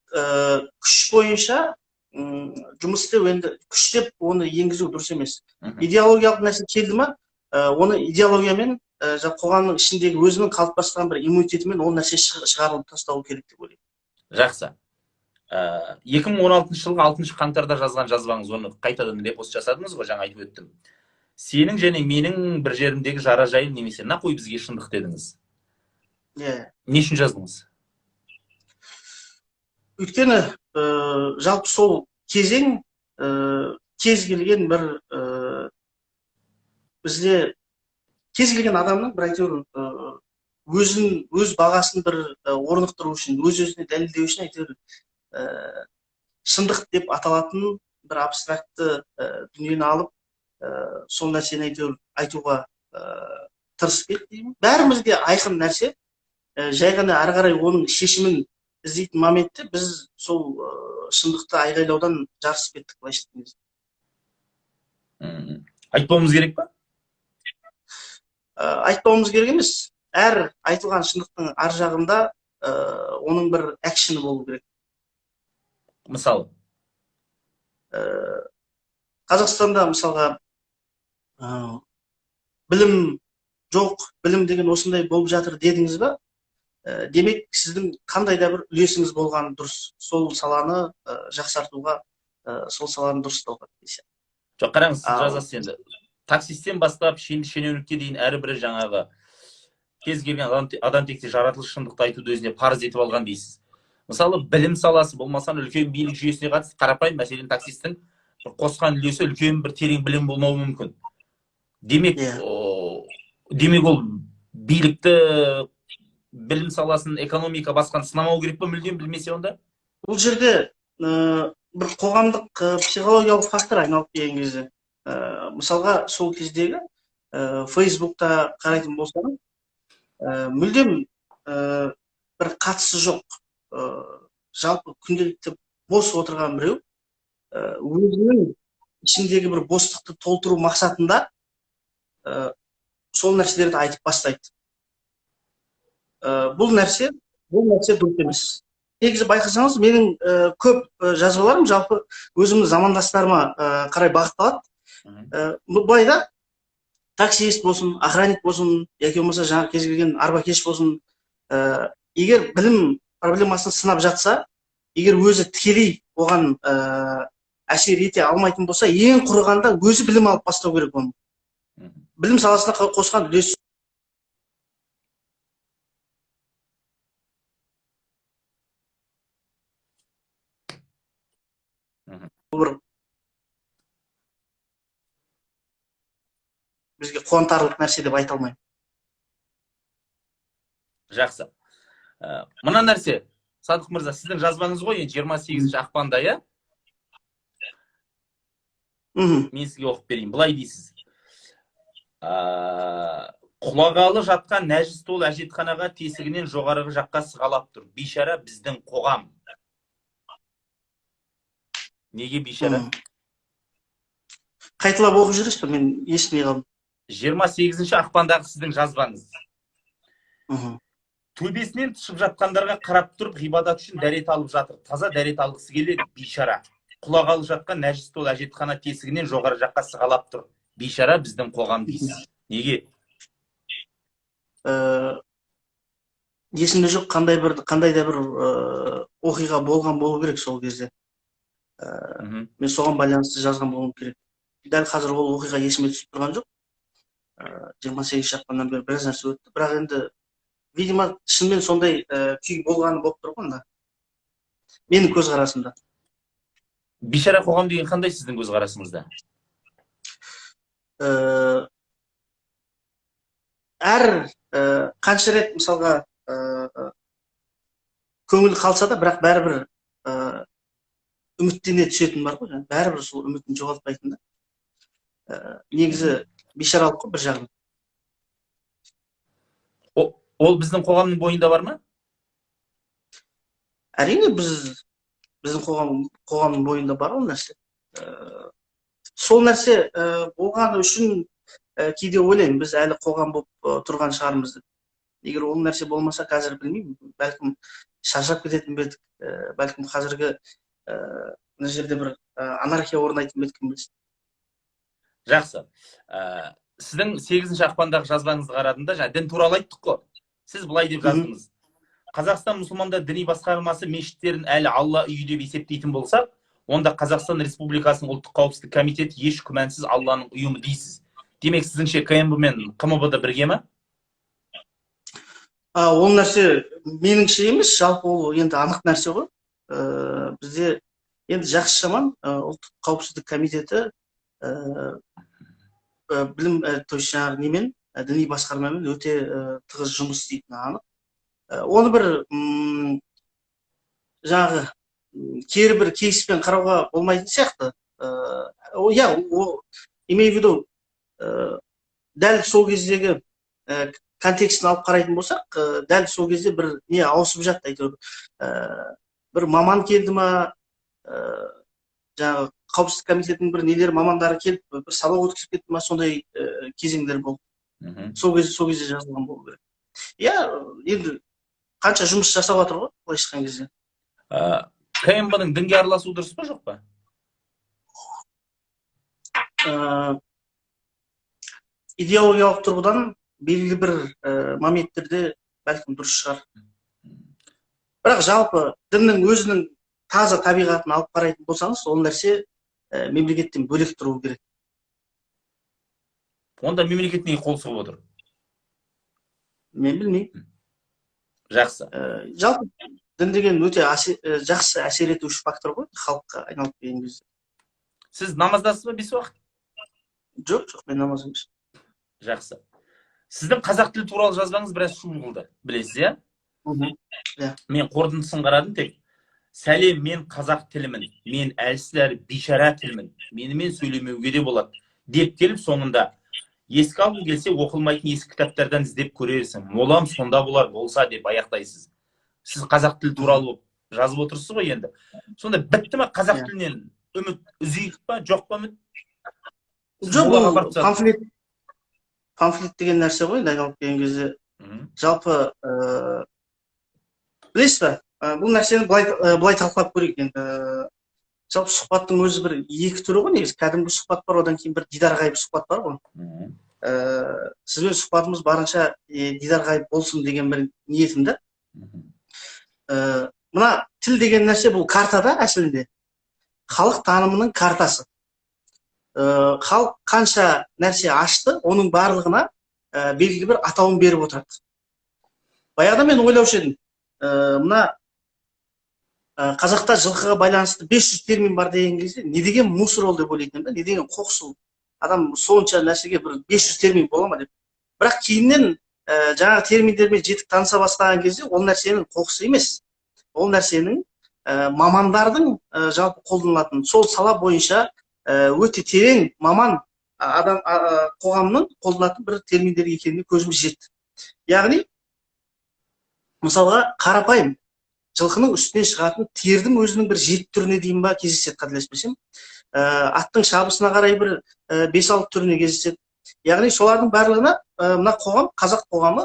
күш бойынша жұмыс істеу, енді күштеп оны енгізу дұрыс емес. Идеологиялық нәрсе келді ма, оны идеологиямен, қоғамның ішіндегі өзінің қалыптасқан бір иммунитетімен ол нәрсе шығарылып тастау керек деп ойлаймын. Жақсы. 2016 жылғы 6 қаңтарда жазған жазбаңыз, оны қайтадан репост жасадыңыз ғой, жаңа айтып өттім. Сенің және менің бір жерімдегі жара жайын немесе нақой бізге шындық дедіңіз. Иә. Не үшін жаздыңыз? Өйткені жалпы сол кезең кез келген бір бізде кез келген адамның бір әйтеуір өзін, өз бағасын бір орнықтыру үшін, өз өзіне дәлелдеу үшін әйтеуір шындық деп аталатын бір абстрактты дүниені алып, сол нәрсені әйтеуір айтуға тырысып кетті деймін. Бәрімізге айқын нәрсе, жай ғана ары қарай оның шешімін іздейтін моментте біз сол шындықты айғайлаудан жарысып кеттік, былайша айтқан кезде. Айтпауымыз керек па? Айтпауымыз керек емес. Әр айтылған шындықтың ар жағында оның бір экшені болу керек. Мысалы? Қазақстанда мысалға білім жоқ, білім деген осындай болып жатыр дедіңіз ба? Демек, сіздің қандай да бір үлесіңіз болғаны дұрыс. Сол саланы жақсартуға, сол саланы дұрыстауға. Жоқ, қараңыз, сіз жазасыз енді. Таксисттен бастап шенеунікке дейін әрбірі жаңағы кез келген адам текте жаратылыс шындықты айтуды өзіне парыз етіп алған дейсіз. Мысалы, білім саласы болмаса үлкен билік жүйесіне қатысты қарапайым мәселен таксисттің бір қосқан үлесі үлкен бір терең білім болмауы мүмкін. Демек, демек ол билікті, білім саласын, экономика басқан сынамау керек пе мүлдем білмесе онда? Бұл жерде бір қоғамдық психологиялық фактор айналып келген кезде, мысалға сол кездегі Фейсбукта қарайтын болсаңыз, мүлдем бір қатысы жоқ, жалпы күнделікті бос отырған біреу өзінің ішіндегі бір бостықты толтыру мақсатында сол нәрселерді айтып бастайды. Бұл нәрсе дұрыс емес. Негізі байқасаңыз, менің көп жазбаларым жалпы өзімнің замандастарыма қарай бағытталады. Былай да, таксист болсын, охранник болсын, яки болмаса жаңа кез келген арбакеш болсын, егер білім проблемасын сынап жатса, егер өзі тікелей оған әсер ете алмайтын болса, ең құрығанда өзі білім алып бастау керек оны. Білім саласына қосқан үлес бір Қуантарлық нәрсе деп айта алмаймын. Жақсы. Мына нәрсе, Садық мырза, сіздің жазбаңыз ғой енді, 28 ақпанда, иә? Мхм. Мен сізге оқып берейін. Былай дейсіз: Құлағалы жатқан нәжіс толы әжетханаға тесігінен жоғарғы жаққа сығалап тұр. Бейшара біздің қоғам. Неге бейшара? Қайталап оқып жібересіз ба? Мен естімей қалдым. 28 ақпандағы сіздің жазбаңыз. Төбесінен тышып жатқандарға қарап тұрып, ғибадат үшін дәрет алып жатыр. Таза дәрет алғысы келеді бейшара. Құлағалы жатқан нәжіс толы әжетхана тесігінен жоғары жаққа сығалап тұр. Бейшара біздің қоғам дейсіз. Неге? Есімде жоқ, қандай да бір оқиға болған болу керек сол кезде. Мен соған байланысты жазған болуым керек. Дәл қазір ол оқиға есіме түсіп тұрған жоқ. 28 ақпаннан бері біраз нәрсе өтті, бірақ енді, видимо, шынымен сондай күй болғаны болып тұр ғой онда, менің көзқарасымда. Бейшара қоғам деген қандай сіздің көзқарасыңызда? Әр қанша рет, мысалға, көңіл қалса да, бірақ бәрібір үміттене түсетін бар ғой жаңағы, бәрібір сол үмітін жоғалтпайтын да. Негізі бейшаралық қой бір жағынан. Ол біздің қоғамның бойында бар ма? Әрине, біздің қоғамның бойында бар ол нәрсе. Сол нәрсе болғаны үшін кейде ойлаймын, біз әлі қоғам болып тұрған шығармыз деп. Егер ол нәрсе болмаса, қазір білмеймін, бәлкім, шаршап кететін бе едік, бәлкім, қазіргі мына жерде бір анархия орнайтын ба еді, кім білсін. Жақсы. Сіздің 8 ақпандағы жазбаңызды қарадым да, жаңа дін туралы айттық қой. Сіз былай деп жаздыңыз: Қазақстан мұсылмандар діни басқармасы мешіттерін әлі Алла үйі деп есептейтін болсақ, онда Қазақстан Республикасының Ұлттық қауіпсіздік комитеті еш күмәнсіз Алланың ұйымы дейсіз. Демек, сіздіңше, КНБ мен ҚМБ да бірге ма? Ол нәрсе меніңше емес, жалпы ол енді анық нәрсе ғой. Бізде енді жақсы жаман Ұлттық қауіпсіздік комитеті білім, то есть жаңағы немен, діни басқармамен өте тығыз жұмыс істейтіні анық. Оны бір жаңағы кері бір кейспен қарауға болмайтын сияқты. Иә, имею в виду, дәл сол кездегі контекстін алып қарайтын болсақ, дәл сол кезде бір не ауысып жатты әйтеуір. Бір маман келді ма, жаңағы қауіпсіздік комитетінің бір нелері, мамандары келіп, бір сабақ өткізіп кетті ма, сондай кезеңдер болды. Сол кезде жазылған болу керек. Иә, енді қанша жұмыс жасап жатыр ғой, былайша айтқан кезде. КНБ ның дінге араласуы дұрыс па, жоқ па? Идеологиялық тұрғыдан белгілі бір моменттерде бәлкім дұрыс шығар, бірақ жалпы діннің өзінің таза табиғатын алып қарайтын болсаңыз, ол нәрсе мемлекеттен бөлек тұруы керек. Онда мемлекет неге қол сұғып отыр? Мен білмеймін. Жақсы. Жалпы дін деген өте жақсы әсер етуші фактор ғой халыққа айналып келген кезде. Сіз намаздасыз ба бес уақыт? Жоқ, мен намаз емес. Жақсы. Сіздің қазақ тілі туралы жазбаңыз біраз шу қылды, білесіз, иә? Иә. Мен қорытындысын қарадым тек. Сәлем, мен қазақ тілімін, мен әлсіз әрі бейшара тілмін, менімен сөйлемеуге де болады деп келіп, соңында еске алғың келсе, оқылмайтын ескі кітаптардан іздеп көрерсің, молам сонда болар болса деп аяқтайсыз. Сіз қазақ тілі туралы болып жазып отырсыз ғой енді. Сонда бітті ма қазақ Иә. тілінен үміт үзейік па, жоқ па үміт? Сіз Жоқ, молаға ол барып тастадыңыз. Памфлет деген нәрсе ғой енді айналып келген кезде. Жалпы білесіз ба, бұл нәрсені былай талқылап көрейік енді. Жалпы сұхбаттың өзі бір екі түрі ғой негізі: кәдімгі сұхбат бар, одан кейін бір дидар ғайып сұхбат бар ғой. Сізбен сұхбатымыз барынша дидар ғайып болсын деген бір ниетім да. Мына тіл деген нәрсе бұл картада, әсілінде халық танымының картасы. Халық қанша нәрсе ашты, оның барлығына белгілі бір атауын беріп отырады. Баяғыда мен ойлаушы едім, мына қазақта жылқыға байланысты 500 термин бар деген кезде, не деген мусор ол деп ойлайтын едім да, не деген қоқыс ол. Адам сонша нәрсеге бір 500 термин бола ма деп. Бірақ кейіннен жаңағы терминдермен жетік таныса бастаған кезде ол нәрсенің қоқысы емес, ол нәрсенің мамандардың жалпы қолданылатын, сол сала бойынша өте терең маман адам қоғамның қолданатын бір терминдер екеніне көзіміз жетті. Яғни, мысалға, қарапайым жылқының үстінен шығатын тердің өзінің бір жеті түріне дейін ба кездеседі, қателеспесем. Аттың шабысына қарай бір 5-6 түріне кездеседі. Яғни солардың барлығына мына қоғам, қазақ қоғамы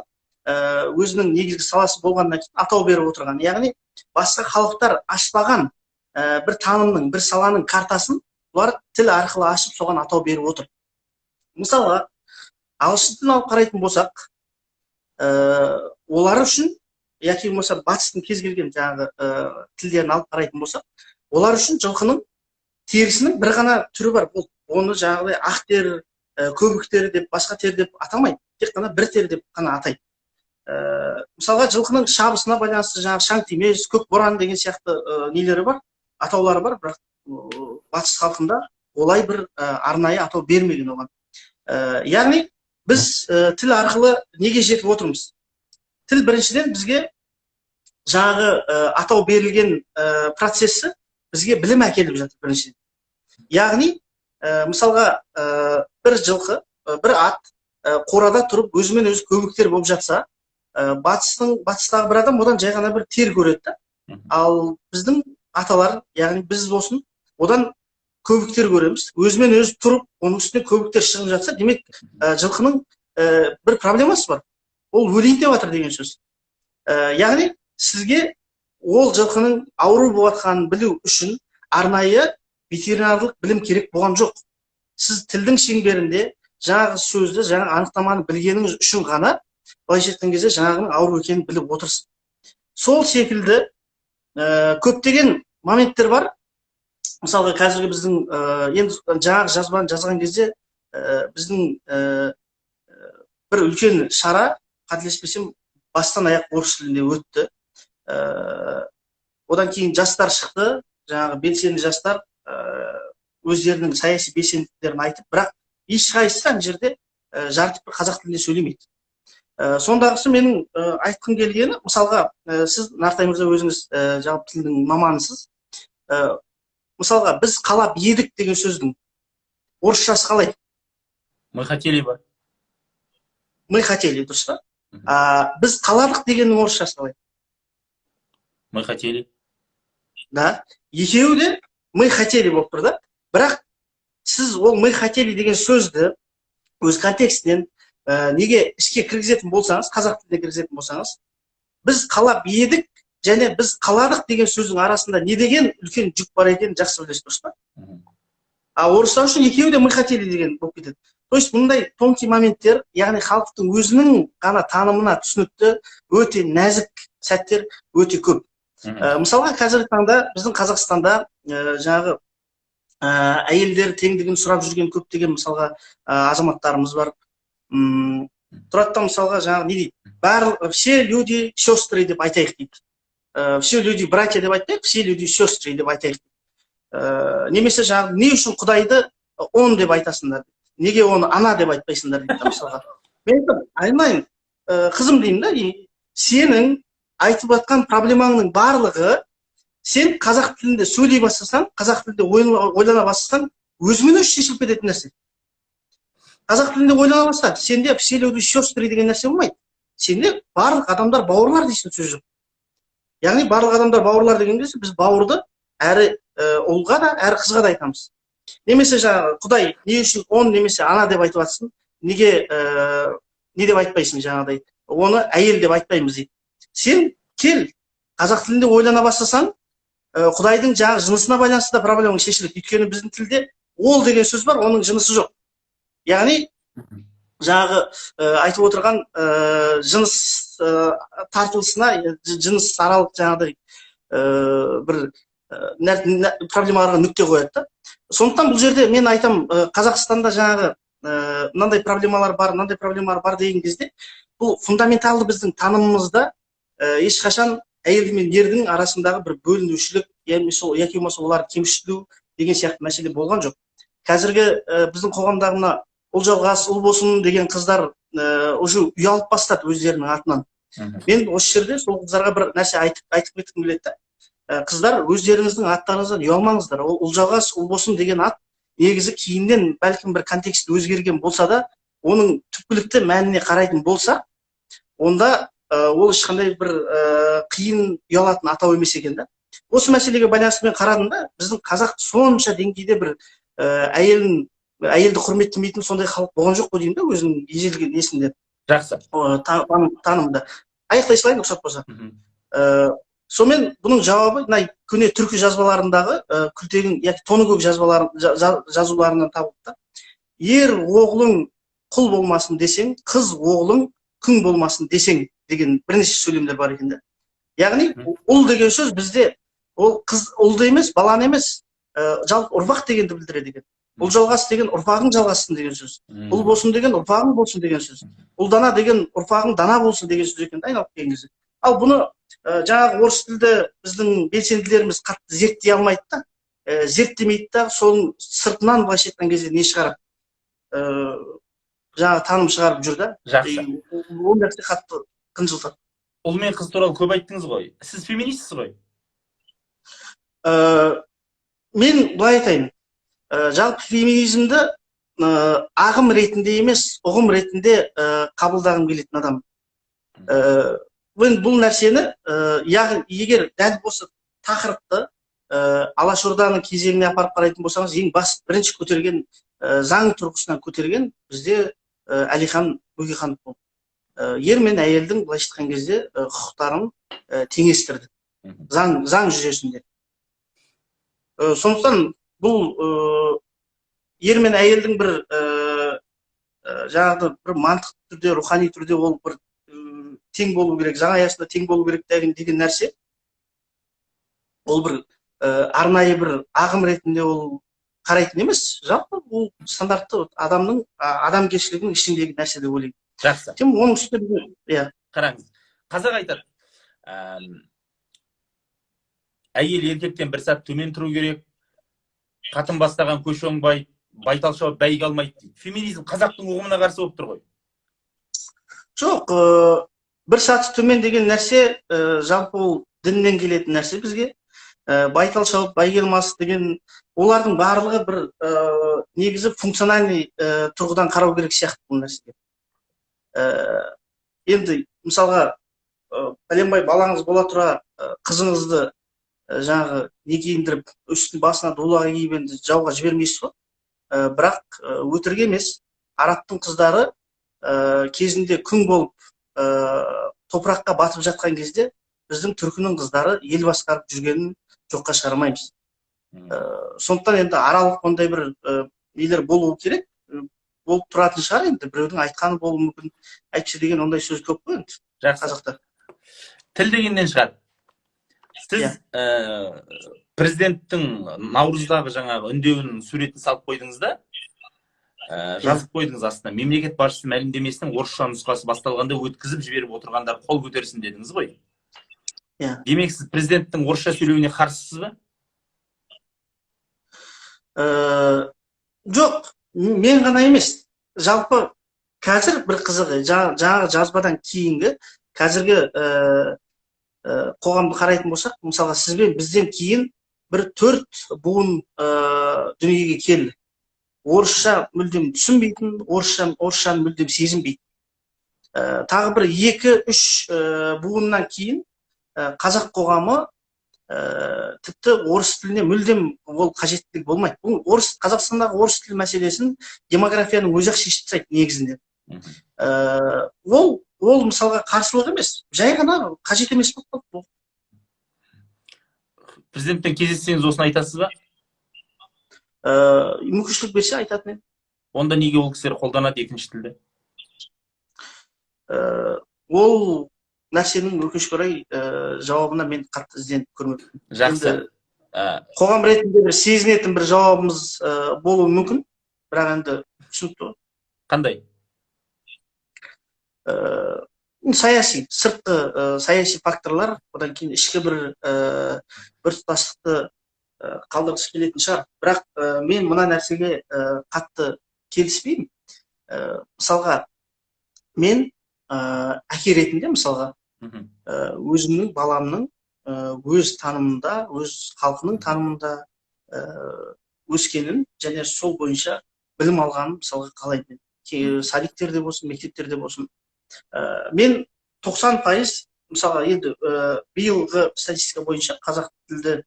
өзінің негізгі саласы болғаннан кейін атау беріп отырған. Яғни басқа халықтар ашпаған бір танымның, бір саланың картасын бұлар тіл арқылы ашып, соған атау беріп отыр. Мысалға, ағылшын тілін алып қарайтын болсақ, олар үшін, яки болмаса батыстың кез келген жаңағы тілдерін алып қарайтын болсақ, олар үшін жылқының терісінің бір ғана түрі бар. Бұл оны жаңағыдай ақ тері, көбік тері деп, басқа тері деп атамайды, тек қана бір тері деп қана атайды. Мысалға, жылқының шабысына байланысты жаңағы шаң тимес, көк боран деген сияқты нелері бар, атаулары бар, бірақ батыс халқында олай бір арнайы атау бермеген оған. Яғни біз тіл арқылы неге жетіп отырмыз? Тіл біріншіден бізге жаңағы атау берілген процесі бізге білім әкеліп жатыр біріншіден. Яғни мысалға, бір жылқы, бір ат қорада тұрып өзімен өзі көбіктер болып жатса, батыстағы бір адам одан жай ғана бір тер көреді да. Ал біздің аталар, яғни біз болсын, одан көбіктер көреміз. Өзімен өзі тұрып, оның үстіне көбіктер шығып жатса, демек, жылқының бір проблемасы бар, ол өлейін деп жатыр деген сөз. Яғни сізге ол жылқының ауру болып жатқанын білу үшін арнайы ветеринарлық білім керек болған жоқ. Сіз тілдің шеңберінде жаңағы сөзді, жаңағы анықтаманы білгеніңіз үшін ғана, былайша айтқан кезде, жаңағының ауру екенін біліп отырсыз. Сол секілді көптеген моменттер бар. Мысалға, қазіргі біздің енді жаңағы жазбаны жазған кезде біздің бір үлкен шара, қателеспесем, бастан аяқ орыс тілінде өтті. Одан кейін жастар шықты, жаңағы белсенді жастар өздерінің саяси белсенділіктерін айтып, бірақ ешқайсысы ана жерде жарытып бір қазақ тілінде сөйлемейді. Сондағысы менің айтқым келгені, мысалға, сіз, Нартай мырза, өзіңіз жалпы тілдің маманысыз. Мысалға, «біз қалап едік» деген сөздің орысшасы қалай? «Мы хотели бы». «Мы хотели», дұрыс па? Мгм. А «біз қаладық» дегеннің орысшасы қалай? «Мы хотели». Да, екеуі де «мы хотели» болып тұр да. Бірақ сіз ол «мы хотели» деген сөзді өз контекстінен неге ішке кіргізетін болсаңыз, қазақ тіліне кіргізетін болсаңыз, «біз қалап едік» және «біз қаладық» деген сөздің арасында не деген үлкен жүк бар екенін жақсы білесіз, дұрыс па? Мгм. А орыстар үшін екеуі де «мы хотели» деген болып кетеді. То есть мұндай тонкий моменттер, яғни халықтың өзінің ғана танымына түсінікті өте нәзік сәттер өте көп. Мысалға, қазіргі таңда біздің Қазақстанда жаңағы әйелдер теңдігін сұрап жүрген көптеген, мысалға, азаматтарымыз бар. Тұрады да, мысалға, жаңағы не дейді, барлық «все люди сестры» деп айтайық дейді. «Все люди братья» деп айтпайық, «все люди сестры» деп айтайық. Немесе жаңағы не үшін құдайды «он» деп айтасыңдар, неге оны «ана» деп айтпайсыңдар дейді да. Мысалға, мен айтамын: «Айналайын, қызым, — деймін да, — сенің айтып жатқан проблемаңның барлығы сен қазақ тілінде сөйлей бастасаң, қазақ тілінде ойлана бастасаң, өзімен өзі шешіліп кететін нәрсе. Қазақ тілінде ойлана баста, сенде «все люди сестры» деген нәрсе болмайды. Сенде барлық адамдар бауырлар дейсің, сөз жоқ. Яғни барлық адамдар бауырлар деген кезде біз бауырды әрі ұлға да, әрі қызға да айтамыз. Немесе жаңағы құдай не үшін «он» немесе «ана» деп айтып жатсың, неге не деп айтпайсың, жаңағыдай оны әйел деп айтпаймыз дейді. Сен кел, қазақ тілінде ойлана бастасаң, құдайдың жаңағы жынысына байланысты да проблемаң шешіледі, өйткені біздің тілде «ол» деген сөз бар, оның жынысы жоқ. Яғни жаңағы айтып отырған жыныс тартылысына, жыныс аралық жаңағыдай бір проблемаларға нүкте қояды да. Сондықтан бұл жерде мен айтам, Қазақстанда жаңағы мынандай проблемалар бар, мынандай проблемалар бар деген кезде, бұл фундаменталды біздің танымымызда ешқашан әйел мен ердің арасындағы бір бөлінушілік, яғни сол яки болмаса оларды кемсіту деген сияқты мәселе болған жоқ. Қазіргі біздің қоғамдағы мына Ұлжалғас, Ұлбосын деген қыздар уже ұялып бастады өздерінің атынан. Мен осы жерде сол қыздарға бір нәрсе айтып кеткім келеді да. Қыздар, өздеріңіздің аттарыңыздан ұялмаңыздар. Ол Ұлжалғас, Ұлбосын деген ат негізі кейіннен бәлкім бір контекст өзгерген болса да, оның түпкілікті мәніне қарайтын болса, онда ол ешқандай бір қиын, ұялатын атау емес екен да. Осы мәселеге байланысты мен қарадым да, біздің қазақ сонша деңгейде бір әйелді құрметтемейтін сондай халық болған жоқ қой деймін да, өзінің ежелгі несінде. Жақсы. Танымында. Аяқтай салайын, рұқсат болса. Сонымен, бұның жауабы мына көне түркі жазбаларындағы Күлтегін яки Тоныкөк жазбалары, жазуларынан табылды да. Ер оғлың құл болмасын десең, қыз оғлың күң болмасын десең деген бірнеше сөйлемдер бар екен да. Яғни ұл деген сөз бізде ол қыз, ұлды емес, баланы емес, жалпы ұрпақ дегенді білдіреді екен. Ұлжалғас деген ұрпағың жалғассын деген сөз. Ұл болсын деген ұрпағың болсын деген сөз. Ұлдана деген ұрпағың дана болсын деген сөз екен да айналып келген кезде. Ал бұны жаңағы орыс тілді біздің белсенділеріміз қатты зерттей алмайды да, зерттемейді да, соның сыртынан былайша айтқан кезде не шығарады, жаңағы таным шығарып жүр да. Жақсы. Ол нәрсе қатты қынжылтады. Ұл мен қыз туралы көп айттыңыз ғой. Сіз феминистсіз ғой? Мен былай айтайын, жалпы феминизмді ағым ретінде емес, ұғым ретінде қабылдағым келетін адам. Мен бұл нәрсені, яғни егер дәл осы тақырыпты Алашорданың кезеңіне апарып қарайтын болсаңыз, ең бас бірінші көтерген, заң тұрғысынан көтерген бізде Әлихан Бөкейханов болды. Ер мен әйелдің былайша айтқан кезде құқықтарын теңестірді заң жүйесінде. Сондықтан бұл ер мен әйелдің бір жаңағы бір мантықты түрде, рухани түрде ол бір тең болу керек, заң аясында тең болу керек деген нәрсе, ол бір арнайы бір ағым ретінде ол қарайтын емес, жалпы ол стандартты адамның адамгершілігінің ішіндегі нәрсе деп ойлаймын. Жақсы. Тем оның үстіне, иә. Қараңыз, қазақ айтады, әйел еркектен бір сәт төмен тұру керек, қатын бастаған көш оңбайды, байтал шауып бәйге алмайды дейді. Феминизм қазақтың ұғымына қарсы болып тұр ғой. Жоқ, бір саты төмен деген нәрсе, жалпы ол діннен келетін нәрсе бізге. Байтал шауып бәйге алмас деген, олардың барлығы бір негізі функциональный тұрғыдан қарау керек сияқты бұл нәрсеге. Енді мысалға, пәленбай балаңыз бола тұра, қызыңызды жаңағы не киіндіріп, үстін басына дулыға киіп енді жауға жібермейсіз ғой. Бірақ өтірік емес, арабтың қыздары кезінде күң болып топыраққа батып жатқан кезде біздің түркінің қыздары ел басқарып жүргенін жоққа шығармаймыз. Сондықтан енді аралық ондай бір нелер болуы керек, болып тұратын шығар енді, біреудің айтқаны болуы мүмкін. Әйтпесе деген ондай сөз көп қой енді. Жақсы. Қазақта. Тіл дегеннен шығады. Сіз президенттің наурыздағы жаңағы үндеуінің суретін салып қойдыңыз да, жазып қойдыңыз астына: мемлекет басшысы мәлімдемесінің орысша нұсқасы басталғанда өткізіп жіберіп отырғандар қол көтерсін дедіңіз ғой. Иә. Демек, сіз президенттің орысша сөйлеуіне қарсысыз ба? Жоқ, мен ғана емес. Жалпы қазір бір қызығы, жаңағы жазбадан кейінгі қазіргі қоғамды қарайтын болсақ, мысалға, сіз бен бізден кейін бір төрт буын дүниеге келді. Орысша мүлдем түсінбейтін, орысшаны мүлдем сезінбейтін. Тағы бір екі, үш буыннан кейін қазақ қоғамы тіпті орыс тіліне мүлдем ол қажеттілік болмайды. Бұл Қазақстандағы орыс тілі мәселесін демографияның өзі ақ шешіп тастайды негізінде. Ол мысалға қарсылық емес, жай ғана қажет емес болып қалды. Президентпен кездессеңіз, осыны айтасыз ба? Мүмкіншілік берсе, айтатын едім. Онда неге ол кісілер қолданады екінші тілді? Ол нәрсенің, өкінішке орай, жауабына мен қатты ізденіп көрмеппін. Жақсы. Енді қоғам ретінде бір сезінетін бір жауабымыз болуы мүмкін, бірақ енді түсінікті ғой. Қандай? Саяси, сыртқы саяси факторлар, одан кейін ішкі бір біртұтастықты. Қалдырғысы келетін шығар. Бірақ мен мына нәрсеге қатты келіспеймін. Мысалға, мен әке ретінде, мысалға, өзімнің баламның өз танымында, өз халқының танымында өскенін және сол бойынша білім алғанын, мысалға, қалаймын. Садиктерде болсын, мектептерде болсын. Мен 90%, мысалға, енді биылғы статистика бойынша қазақ тілді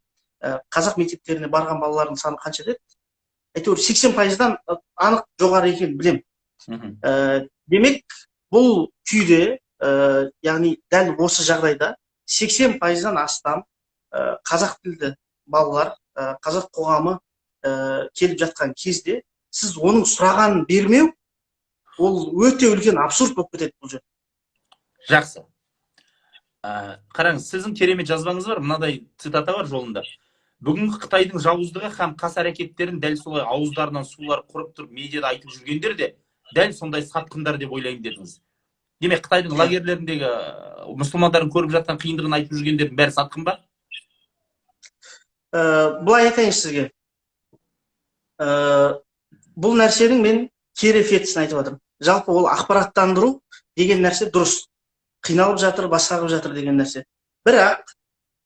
қазақ мектептеріне барған балалардың саны қанша деді? Әйтеуір 80%-дан анық жоғары екенін білемін. Демек, бұл күйде, яғни дәл осы жағдайда 80%-дан астам қазақ тілді балалар, қазақ қоғамы келіп жатқан кезде, сіз оның сұрағанын бермеу, ол өте үлкен абсурд болып кетеді бұл жерде. Жақсы. Қараңыз, сіздің керемет жазбаңыз бар, мынадай цитата бар жолында: «Бүгінгі Қытайдың жауыздығы һәм қас әрекеттерін дәл солай ауыздарынан сулар құрып тұрып медиада айтып жүргендер де дәл сондай сатқындар деп ойлаймын», — дедіңіз. Демек, Қытайдың лагерлеріндегі мұсылмандардың көріп жатқан қиындығын айтып жүргендердің бәрі сатқын ба? Былай айтайын сізге. Бұл нәрсенің мен кері эффектісін айтып жатырмын. Жалпы, ол ақпараттандыру деген нәрсе дұрыс, қиналып жатыр, басқа қылып жатыр деген нәрсе. Бірақ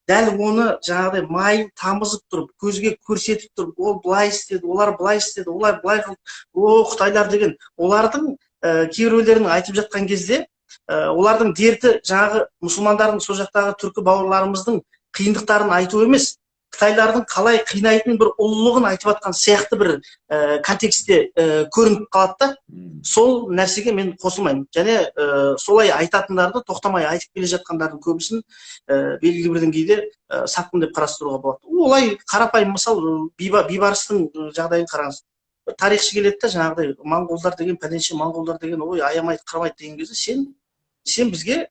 дәл оны жаңағыдай майын тамызып тұрып, көзге көрсетіп тұрып, ол былай істеді, олар былай істеді, олар былай қылды, о, қытайлар деген, олардың кейбіреулерінің айтып жатқан кезде, олардың дерті жаңағы мұсылмандардың, сол жақтағы түркі бауырларымыздың қиындықтарын айту емес, қытайлардың қалай қинайтын бір ұлылығын айтып жатқан сияқты бір контекстте көрініп қалады да. Сол нәрсеге мен қосылмаймын және солай айтатындарды, тоқтамай айтып келе жатқандардың көбісін белгілі бір деңгейде сатқын деп қарастыруға болады. Олай қарапайым мысал, Бейбарыстың жағдайын қараңыз. Бір тарихшы келеді да, жаңағыдай моңғолдар деген пәленше, моңғолдар деген, ой, аямайды, қырмайды деген кезде, сен бізге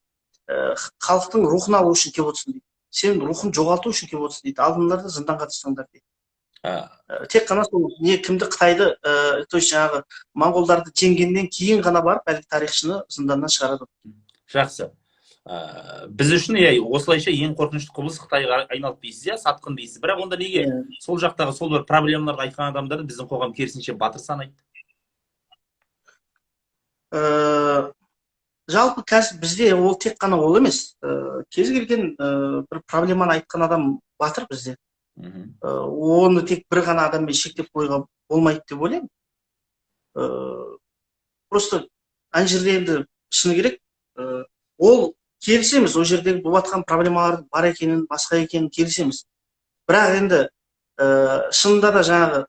халықтың рухын алу үшін келіп отырсың дейді, сен рухын жоғалту үшін келіп отырсың дейді, алдыңдар да зынданға тастаңдар дейді. Тек қана сол не кімді, Қытайды, то есть жаңағы моңғолдарды жеңгеннен кейін ғана барып әлгі тарихшыны зынданнан шығарады. Жақсы. Біз үшін, иә, осылайша ең қорқынышты құбылыс Қытайға айналды дейсіз, иә, сатқын дейсіз. Бірақ онда неге сол жақтағы сол бір проблемаларды айтқан адамдарды біздің қоғам керісінше батыр санайды? Жалпы қазір бізде ол тек қана ол емес. Кез келген бір проблеманы айтқан адам батыр бізде. Оны тек бір ғана адаммен шектеп қоюға болмайды деп ойлаймын. Просто ана жерде енді шыны керек, ол келісеміз, ол жердегі болып жатқан проблемалардың бар екенін, басқа екенін келісеміз. Бірақ енді шынында да жаңағы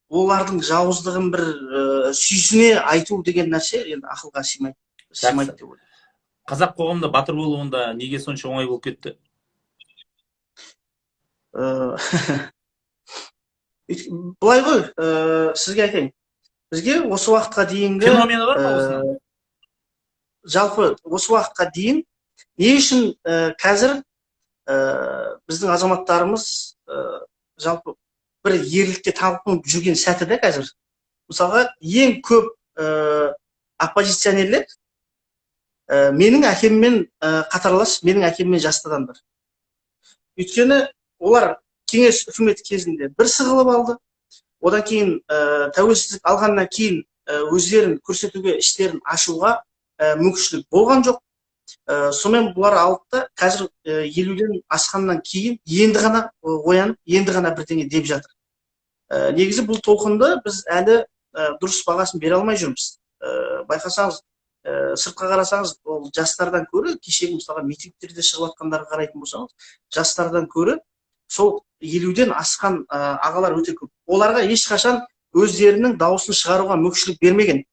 олардың жауыздығын бір сүйсіне айту деген нәрсе енді ақылға сыймайды деп ойлаймын. Қазақ қоғамында батыр болуында неге сонша оңай болып кетті? Былай ғой, сізге айтайын, бізге осы уақытқа дейінгі Феномені бар ма осының? Жалпы осы уақытқа дейін не үшін қазір біздің азаматтарымыз жалпы бір ерлікке талпынып жүрген сәті да қазір. Мысалға, ең көп оппозиционерлер менің әкеммен қатарлас, менің әкеммен жасты адамдар. Өйткені олар кеңес үкіметі кезінде бір сығылып алды, одан кейін тәуелсіздік алғаннан кейін өздерін көрсетуге, іштерін ашуға мүмкіншілік болған жоқ. Сонымен бұлар алды да, қазір 50-ден асқаннан кейін енді ғана оянып, енді ғана бірдеңе деп жатыр. Негізі бұл толқынды біз әлі дұрыс бағасын бере алмай жүрміз. Байқасаңыз, сыртқа қарасаңыз, ол жастардан көрі кешегі, мысалға, митингтерде шығып жатқандарға қарайтын болсаңыз, жастардан көрі сол 50-ден асқан ағалар өте көп. Оларға ешқашан өздерінің дауысын шығаруға мүмкіншілік бермеген.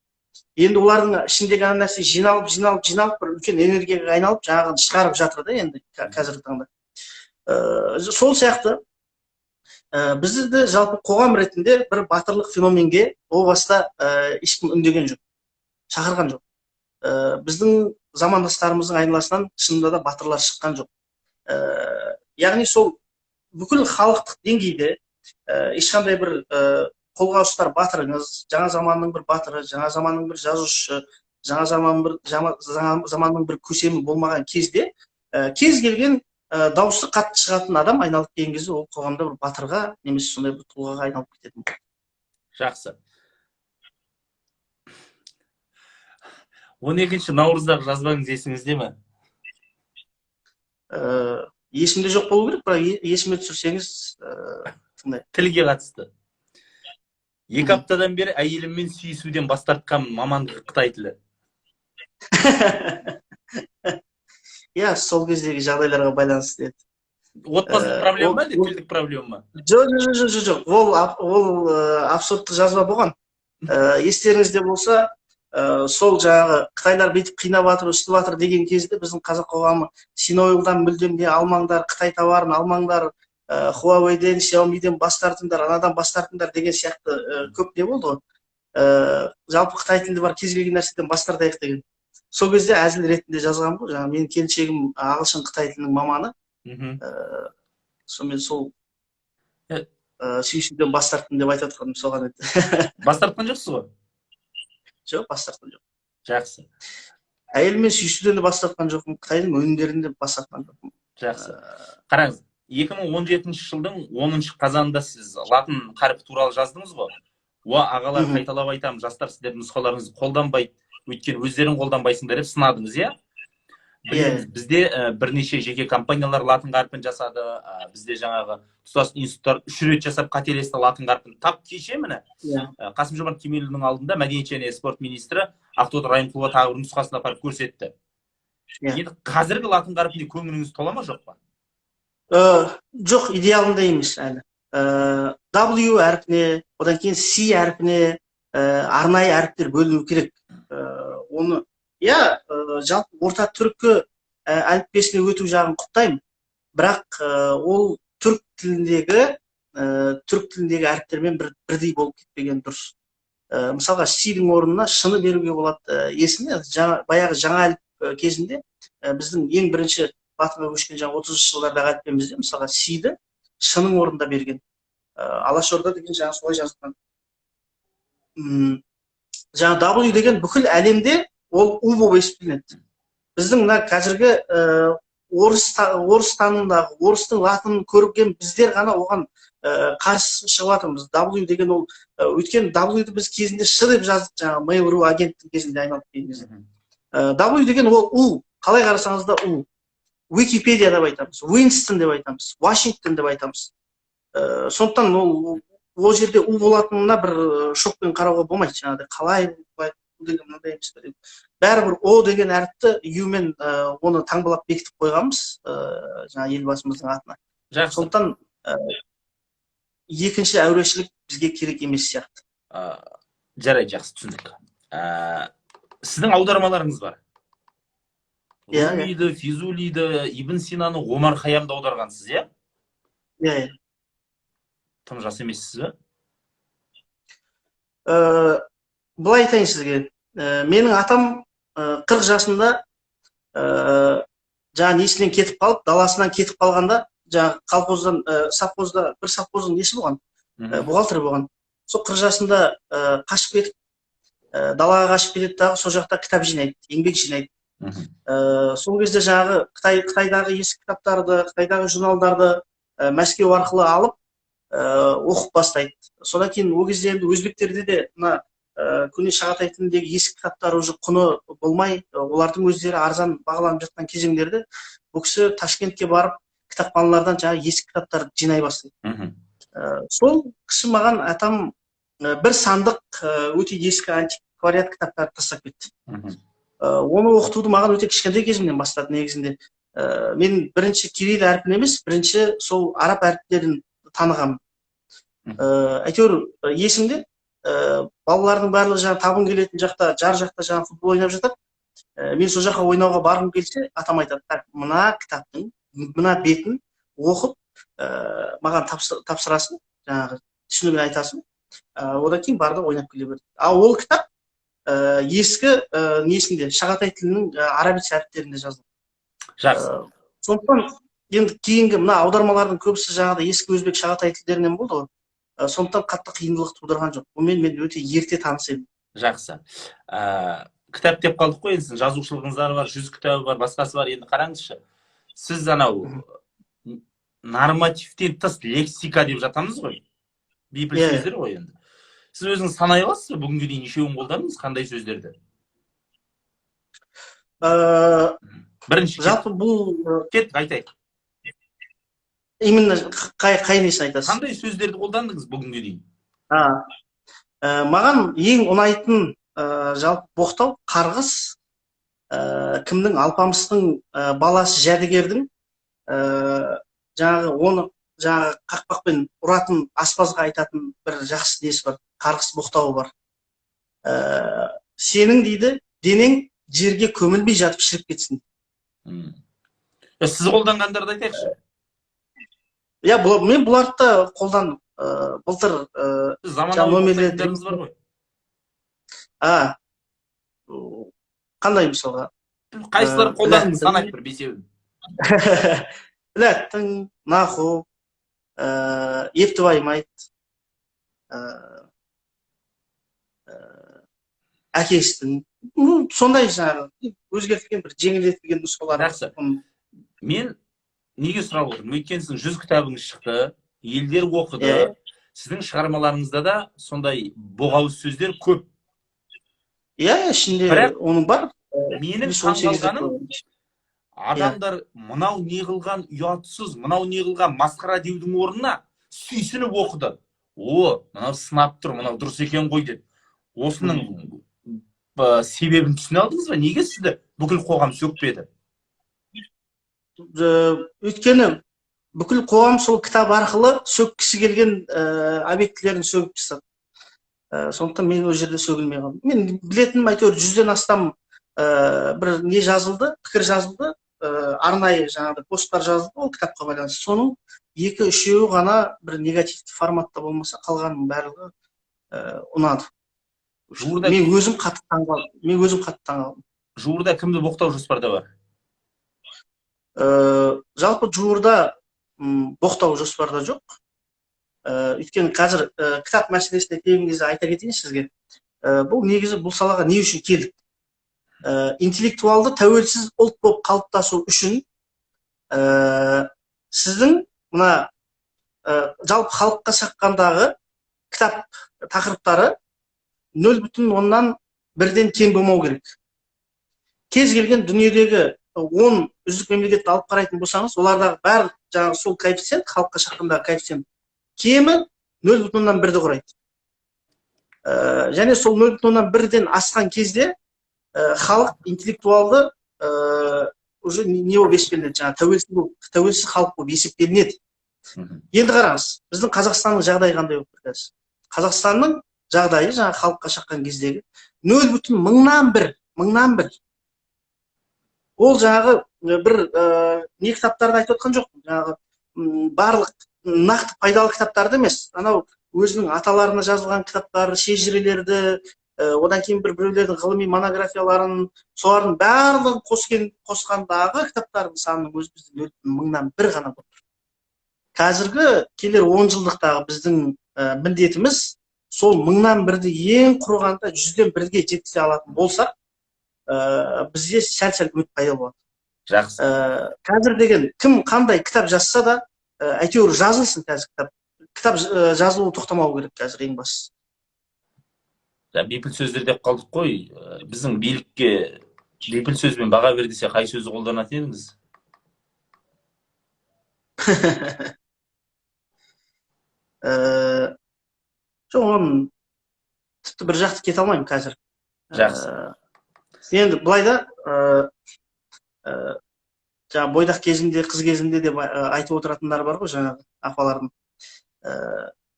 Енді олардың ішіндегі ана нәрсе жиналып, жиналып, жиналып, бір үлкен энергияға айналып, жаңағыны шығарып жатыр да енді қазіргі таңда. Сол сияқты бізді де жалпы қоғам ретінде бір батырлық феноменге о баста ешкім үндеген жоқ, шақырған жоқ. Біздің замандастарымыздың айналасынан шынында да батырлар шыққан жоқ. Яғни сол бүкіл халықтық деңгейде ешқандай бір қолға ұстар батырыңыз, жаңа заманның бір батыры, жаңа заманның бір жазушысы, жаңа заман бір, жаңа заманның бір көсемі болмаған кезде, кез келген Дауысы қатты шығатын адам айналып келген кезде ол қоғамда бір батырға немесе сондай бір тұлғаға айналып кететін. Жақсы. 12 наурыздағы жазбаңыз есіңізде ме? Есімде жоқ болу керек, бірақ есіме түсірсеңіз, тыңдаймын. Тілге қатысты. 2 аптадан бері әйеліммен сүйісуден бас тартқанмын, мамандығы қытай тілі. Иә, сол кездегі жағдайларға байланысты еді. Отбасылық проблема ма, әлде тілдік проблема ма? Жоқ. Ол абсурдты жазба болған. Естеріңізде болса, сол жаңағы қытайлар бүйтіп қинап жатыр, үстіп жатыр деген кезде біздің қазақ қоғамы Синойлдан мүлдем не алмаңдар, қытай товарын алмаңдар, Huawei'ден, Xiaomi'ден бас тартыңдар, анадан бас тартыңдар деген сияқты көп не болды ғой. Жалпы қытай тілінде бар кез келген нәрседен бас тартайық деген. Сол кезде әзіл ретінде жазған ғой, жаңағы менің келіншегім ағылшын қытай тілінің маманы. Сонымен сол сүйісуден бас тарттым деп айтып жатқаным соған еді. Бас тартқан жоқсыз ғой? Жоқ, бас тартқан жоқ. Жақсы. Әйеліммен сүйісуден де бас тартқан жоқпын, қытайдың өнімдерінен де бас тартқан жоқпын. Жақсы. Қараңыз, 2017 жылдың 10 қазанында сіз латын қарпі туралы жаздыңыз ғой. Уа, ағалар, қайталап айтамын, жастар сіздердің нұсқаларыңызды қолданбайды, өйткені өздерің қолданбайсыңдар деп сынадыңыз, иә? Білеміз, бізде бірнеше жеке компаниялар латын қарпін жасады, бізде жаңағы тұтас институттар 3 рет жасап қателесті латын қарпін. Тап кеше міне, Қасым-Жомарт Кемелұлының алдында мәдениет және спорт министрі Ақтоты Райымқұлова тағы бір нұсқасын апарып көрсетті. Енді қазіргі латын қарпіне көңіліңіз тола ма, жоқ па? Жоқ, идеалында емес әлі. W әрпіне, одан кейін C әрпіне арнайы әріптер бөліну керек. Оны иә, жалпы орта түркі әліппесіне өту жағын құптаймын, бірақ ол түрік тіліндегі әріптермен бірдей болып кетпеген дұрыс. Мысалға, C-дің орнына шыны беруге болады. Есімде, баяғы жаңа әліп кезінде біздің ең бірінші латынға көшкен жаңа 30 жылдардағы әліппемізде мысалға C-ді шының орнында берген. Алашорда деген жаңа солай жазылған. Жаңа W деген бүкіл әлемде ол У болып есептелінеді. Біздің мына қазіргі орыс танымдағы, орыстың латынын көрген біздер ғана оған қарсы шығып жатырмыз. W деген ол, өйткені W-ді біз кезінде Ш деп жаздық, жаңағы Mail.ru агенттің кезінде айналып келген кезде. W деген ол У, қалай қарасаңыз да У. Википедия деп айтамыз, Уинстон деп айтамыз, Вашингтон деп айтамыз. Сондықтан ол жерде У болатынына бір шокпен қарауға болмайды, жаңағыдай қалай бұл деген мынандай емес пе деп. Бәрібір О деген әріпті Ю-мен оны таңбалап бекітіп қойғанбыз, жаңа елбасымыздың атына. Жақсы. Сондықтан екінші әурешілік бізге керек емес сияқты. Жарайды, жақсы, түсіндік. Сіздің аудармаларыңыз бар. Иә, иә. Румиді, Физулиді, Ибн Синаны, Омар Хайямды аударғансыз, иә? Иә, иә. Тым жас емессіз бе? Былай айтайын сізге. Менің атам 40 жасында жаңа несінен кетіп қалып, даласынан кетіп қалғанда, жаңа колхоздан, совхозда, бір совхоздың несі болған? Бухгалтер болған. Сол 40 жасында қашып кетіп, далаға қашып кетеді дағы, сол жақта кітап жинайды, еңбек жинайды. Сол кезде жаңағы Қытайдағы ескі кітаптарды, Қытайдағы журналдарды Мәскеу арқылы алып, оқып бастайды. Содан кейін ол кезде енді өзбектерде де мына көне шағатай тіліндегі ескі кітаптар уже құны болмай, олардың өздері арзан бағаланып жатқан кезеңдерде бұл кісі Ташкентке барып кітапханалардан жаңағы ескі кітаптарды жинай бастайды. Сол кісі маған атам бір сандық өте ескі антиквариат кітаптарды тастап кетті. Оны оқытуды маған өте кішкентай кезімнен бастады негізінде. Мен бірінші кирилл әрпін емес, бірінші сол араб әріптерін танығанмын. Әйтеуір есімде, балалардың барлығы жаңа табын келетін жақта, жар жақта жаңа футбол ойнап жатады. Мен сол жаққа ойнауға барғым келсе, атам айтады, так, мына кітаптың мына бетін оқып, маған тапсырасың, жаңағы түсінігін айтасың. Одан кейін бар да ойнап келе берді. Ал ол кітап ескі несінде, шағатай тілінің арабица әріптерінде жазылған. Жақсы. Сондықтан енді кейінгі мына аудармалардың көбісі жаңағыдай ескі өзбек шағатай тілдерінен болды ғой. Сондықтан қатты қиындық тудырған жоқ. Онымен мен өте ерте таныс едім. Жақсы. Кітап деп қалдық қой, енді сіздің жазушылығыңыз бар, 100 кітабы бар, басқасы бар. Енді қараңызшы, сіз анау Нормативтен тыс лексика деп жатамыз ғой, бейпіл Иә. сөздер ғой. Енді сіз өзіңіз санай аласыз ба, бүгінге дейін нешеуін қолдандыңыз, қандай сөздерді? Бірінші. Жалпы бұл Кеттік, айтайық. Именно қай несін айтасыз? Қандай сөздерді қолдандыңыз бүгінге дейін? Маған ең ұнайтын жалпы боқтау, қарғыс, кімнің, Алпамыстың баласы Жәдігердің жаңағы оны жаңағы қақпақпен ұратын аспазға айтатын бір жақсы несі бар, қарғыс боқтауы бар. Сенің, дейді, денең жерге көмілмей жатып шіріп кетсін. Сіз қолданғандарды айтайықшы. Иә, мен бұларды да қолдандым. Былтыр Сіз заманауи номерлерді- боқтайтындарыңыз бар ғой. А, қандай, мысалға? Қайсыларын қолдандыңыз? Біләттің. Санайық бір бесеуін. Біләттің, наху, еп твою мать, әкестің, ну, сондай жаңағы өзгертілген, бір жеңілдетілген нұсқалар. Жақсы. Мен неге сұрап отырмын? Өйткені сіздің 100 кітабыңыз шықты, елдер оқыды. Сіздің шығармаларыңызда да сондай боғауыз сөздер көп. Иә, ішінде Бірақ оның бар. менің 18 таңғалғаным, адамдар мынау не қылған ұятсыз, мынау не қылған масқара деудің орнына сүйсініп оқыды. О, мынау сынап тұр, мынау дұрыс екен ғой деп. Осының себебін түсіне алдыңыз ба? Неге сізді бүкіл қоғам сөкпеді? Өйткені бүкіл қоғам сол кітап арқылы сөккісі келген объектілерін сөгіп тастады. Сондықтан мен ол жерде сөгілмей қалдым. Мен білетінім, әйтеуір 100-ден астам бір не жазылды, пікір жазылды, арнайы жаңағыдай посттар жазылды ол кітапқа байланысты. Соның екі үшеуі ғана бір негативті форматта болмаса, қалғанының барлығы ұнады. Жуырда Мен өзім қатты таңғалдым. Мен өзім қатты таңғалдым. Жуырда кімді боқтау жоспарда бар? Жалпы жуырда боқтау жоспарда жоқ. Өйткені қазір кітап мәселесіне келген кезде айта кетейін сізге. Бұл негізі бұл салаға не үшін келдік? Интеллектуалды тәуелсіз ұлт болып қалыптасу үшін сіздің мына жалпы халыққа шаққандағы кітап тақырыптары 0,1-ден кем болмау керек. Кез келген дүниедегі 10 үздік мемлекетті алып қарайтын болсаңыз, олардағы барлық жаңағы сол коэффициент, халыққа шаққандағы коэффициент кемі 0,1-ді құрайды. Және сол 0,1-ден асқан кезде халық интеллектуалды уже не болып есептелінеді, жаңағы тәуелсіз болып, тәуелсіз халық болып есептелінеді. Енді қараңыз, біздің Қазақстанның жағдайы қандай болып тұр қазір? Қазақстанның жағдайы жаңағы халыққа шаққан кездегі 0,001, 0,001. Ол жаңағы бір не кітаптарды айтып отқан жоқпын, жаңағы барлық нақты пайдалы кітаптарды емес, анау өзінің аталарына жазылған кітаптар, шежірелерді, одан кейін бір біреулердің ғылыми монографияларын, солардың барлығын қосқандағы кітаптардың санының өзі бізде 0,001 ғана болып тұр. Қазіргі келер 10 жылдықтағы біздің міндетіміз сол 0,001-ді ең құрығанда 1-ге жеткізе алатын болсақ, бізде сәл-сәл үміт пайда болады. Жақсы. Қазір деген кім қандай кітап жазса да, әйтеуір жазылсын қазір кітап. Кітап жазылуы тоқтамау керек қазір, ең бастысы. Бейпіл сөздер деп қалдық қой. Біздің билікке бейпіл сөзбен баға бер десе, қай сөзді қолданатын едіңіз? Жоқ, оны тіпті бір жақты кете алмаймын қазір. Жақсы. Енді былай да, жаңа бойдақ кезінде, қыз кезінде деп айтып отыратындар бар ғой жаңағы апалардың.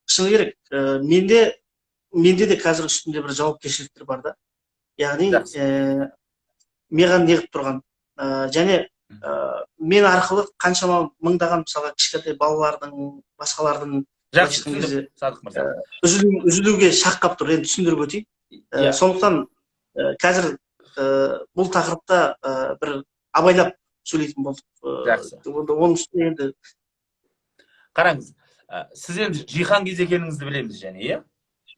Шыны керек, менде де қазір үстімде бір жауапкершіліктер бар да. Яғни, маған неғып тұрған. Және мен арқылы қаншама мыңдаған, мысалға, кішкентай балалардың, басқалардың Жақсы, былайша айтқан түсіндім, кезде, Садық мырза. Үзілуге шақ қалып тұр, енді түсіндіріп өтейін. Сондықтан қазір бұл тақырыпта бір абайлап сөйлейтін болдық. Жақсы. Оның үстіне енді Қараңыз, сіз енді жиһангез екеніңізді білеміз және, иә?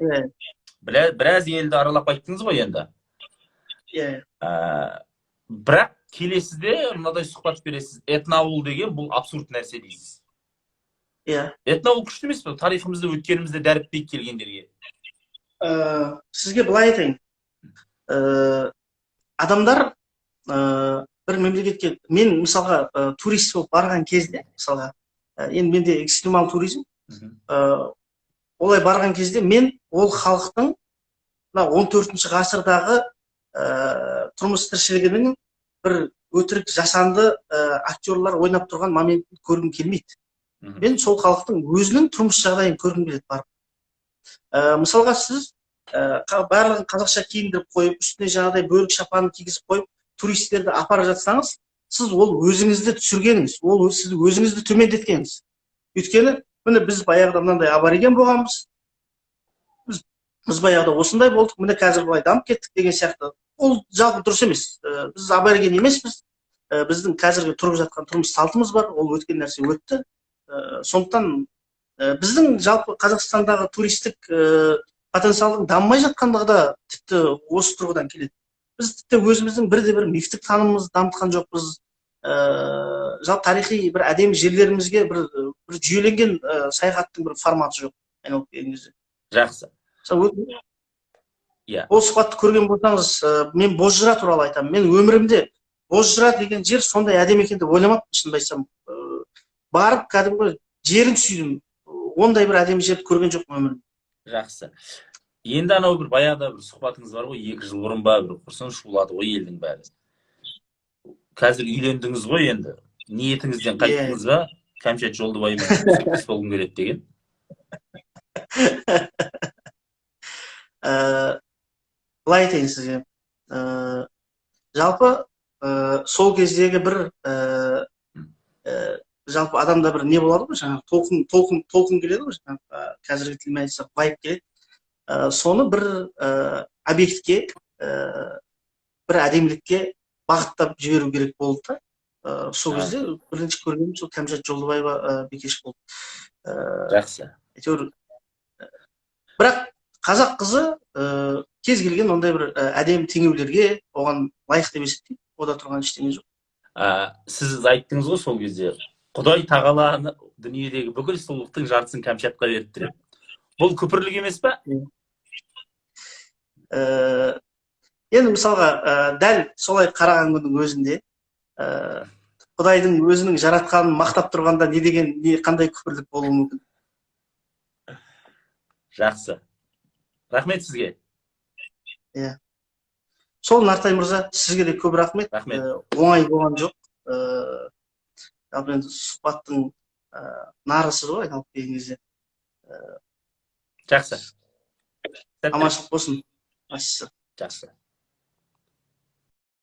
Иә. Біраз елді аралап қайттыңыз ғой енді. Иә. Бірақ келесіде мынадай сұхбат бересіз. Этноауыл деген бұл абсурд нәрсе дейсіз. Иә. Этно ол күшті емес пе? Тарихымызды, өткенімізді дәріптейік келгендерге. Сізге былай айтайын. Адамдар бір мемлекетке, мен мысалға турист болып барған кезде, мысалға, енді менде экстремал туризм, олай барған кезде мен ол халықтың мына 14 ғасырдағы тұрмыс тіршілігінің бір өтірік жасанды актерлар ойнап тұрған моментін көргім келмейді. Мен сол халықтың өзінің тұрмыс жағдайын көргім келеді барып. Мысалға, сіз барлығын қазақша киіндіріп қойып, үстіне жаңағыдай бөрік шапанын кигізіп қойып, туристерді апара жатсаңыз, сіз ол өзіңізді түсіргеніңіз, ол сіз өзіңізді төмендеткеніңіз. Өйткені міне біз баяғыда мынандай абориген болғанбыз, біз баяғыда осындай болдық, міне қазір былай дамып кеттік деген сияқты. Ол жалпы дұрыс емес. Біз абориген емеспіз. Біздің қазіргі тұрып жатқан тұрмыс салтымыз бар, ол өткен нәрсе өтті. Сондықтан біздің жалпы Қазақстандағы туристік потенциалдың дамымай жатқандығы да тіпті осы тұрғыдан келеді. Біз тіпті өзіміздің бірде бір мифтік танымымызды дамытқан жоқпыз. Жалпы тарихи бір әдемі жерлерімізге бір жүйеленген саяхаттың бір форматы жоқ айналып келген кезде. Жақсы. Иә. Ол сұхбатты көрген болсаңыз, мен Бозжыра туралы айтамын. Мен өмірімде Бозжыра деген жер сондай әдемі екен деп ойламаппын, шынымды айтсам. Барып кәдімгі жерін сүйдім. Ондай бір әдемі жерді көрген жоқпын өмірімде. Жақсы. Енді анау бір баяғыда бір сұхбатыңыз бар ғой, 2 жыл бұрын ба, бір құрсын шулады ғой елдің бәрі. Қазір үйлендіңіз ғой енді. Ниетіңізден қайттыңыз ба? Кәмшат Жолдыбаевамен серіктес болғым келеді деген. Былай айтайын сізге. Жалпы сол кездегі бір жалпы адамда бір не болады ғой, жаңағы толқын келеді ғой, жаңағы қазіргі тілмен айтсақ вайб келеді. Соны бір объектке, бір әдемілікке бағыттап жіберу керек болды да. Сол кезде бірінші көргенім сол Кәмшат Жолдыбаева бикеш болды. Жақсы. Әйтеуір, бірақ қазақ қызы кез келген ондай бір әдемі теңеулерге оған лайық деп есептеймін. Ода тұрған ештеңе жоқ. Сіз айттыңыз ғой сол кезде, Құдай тағаланы дүниедегі бүкіл сұлулықтың жартысын Кәмшатқа беріп тұр. Бұл күпірлік емес пе? Енді мысалға, дәл солай қараған күннің өзінде, Құдайдың өзінің жаратқанын мақтап тұрғанда не деген, не қандай күпірлік болуы мүмкін? Жақсы. Рахмет сізге. Иә. Сол Нартай мырза, сізге де көп рахмет. Рахмет. Оңай болған жоқ. Жалпы енді сұхбаттың нарысы ғой айналып келген кезде. Жақсы. Аманшылық болсын. Жақсы. Жақсы.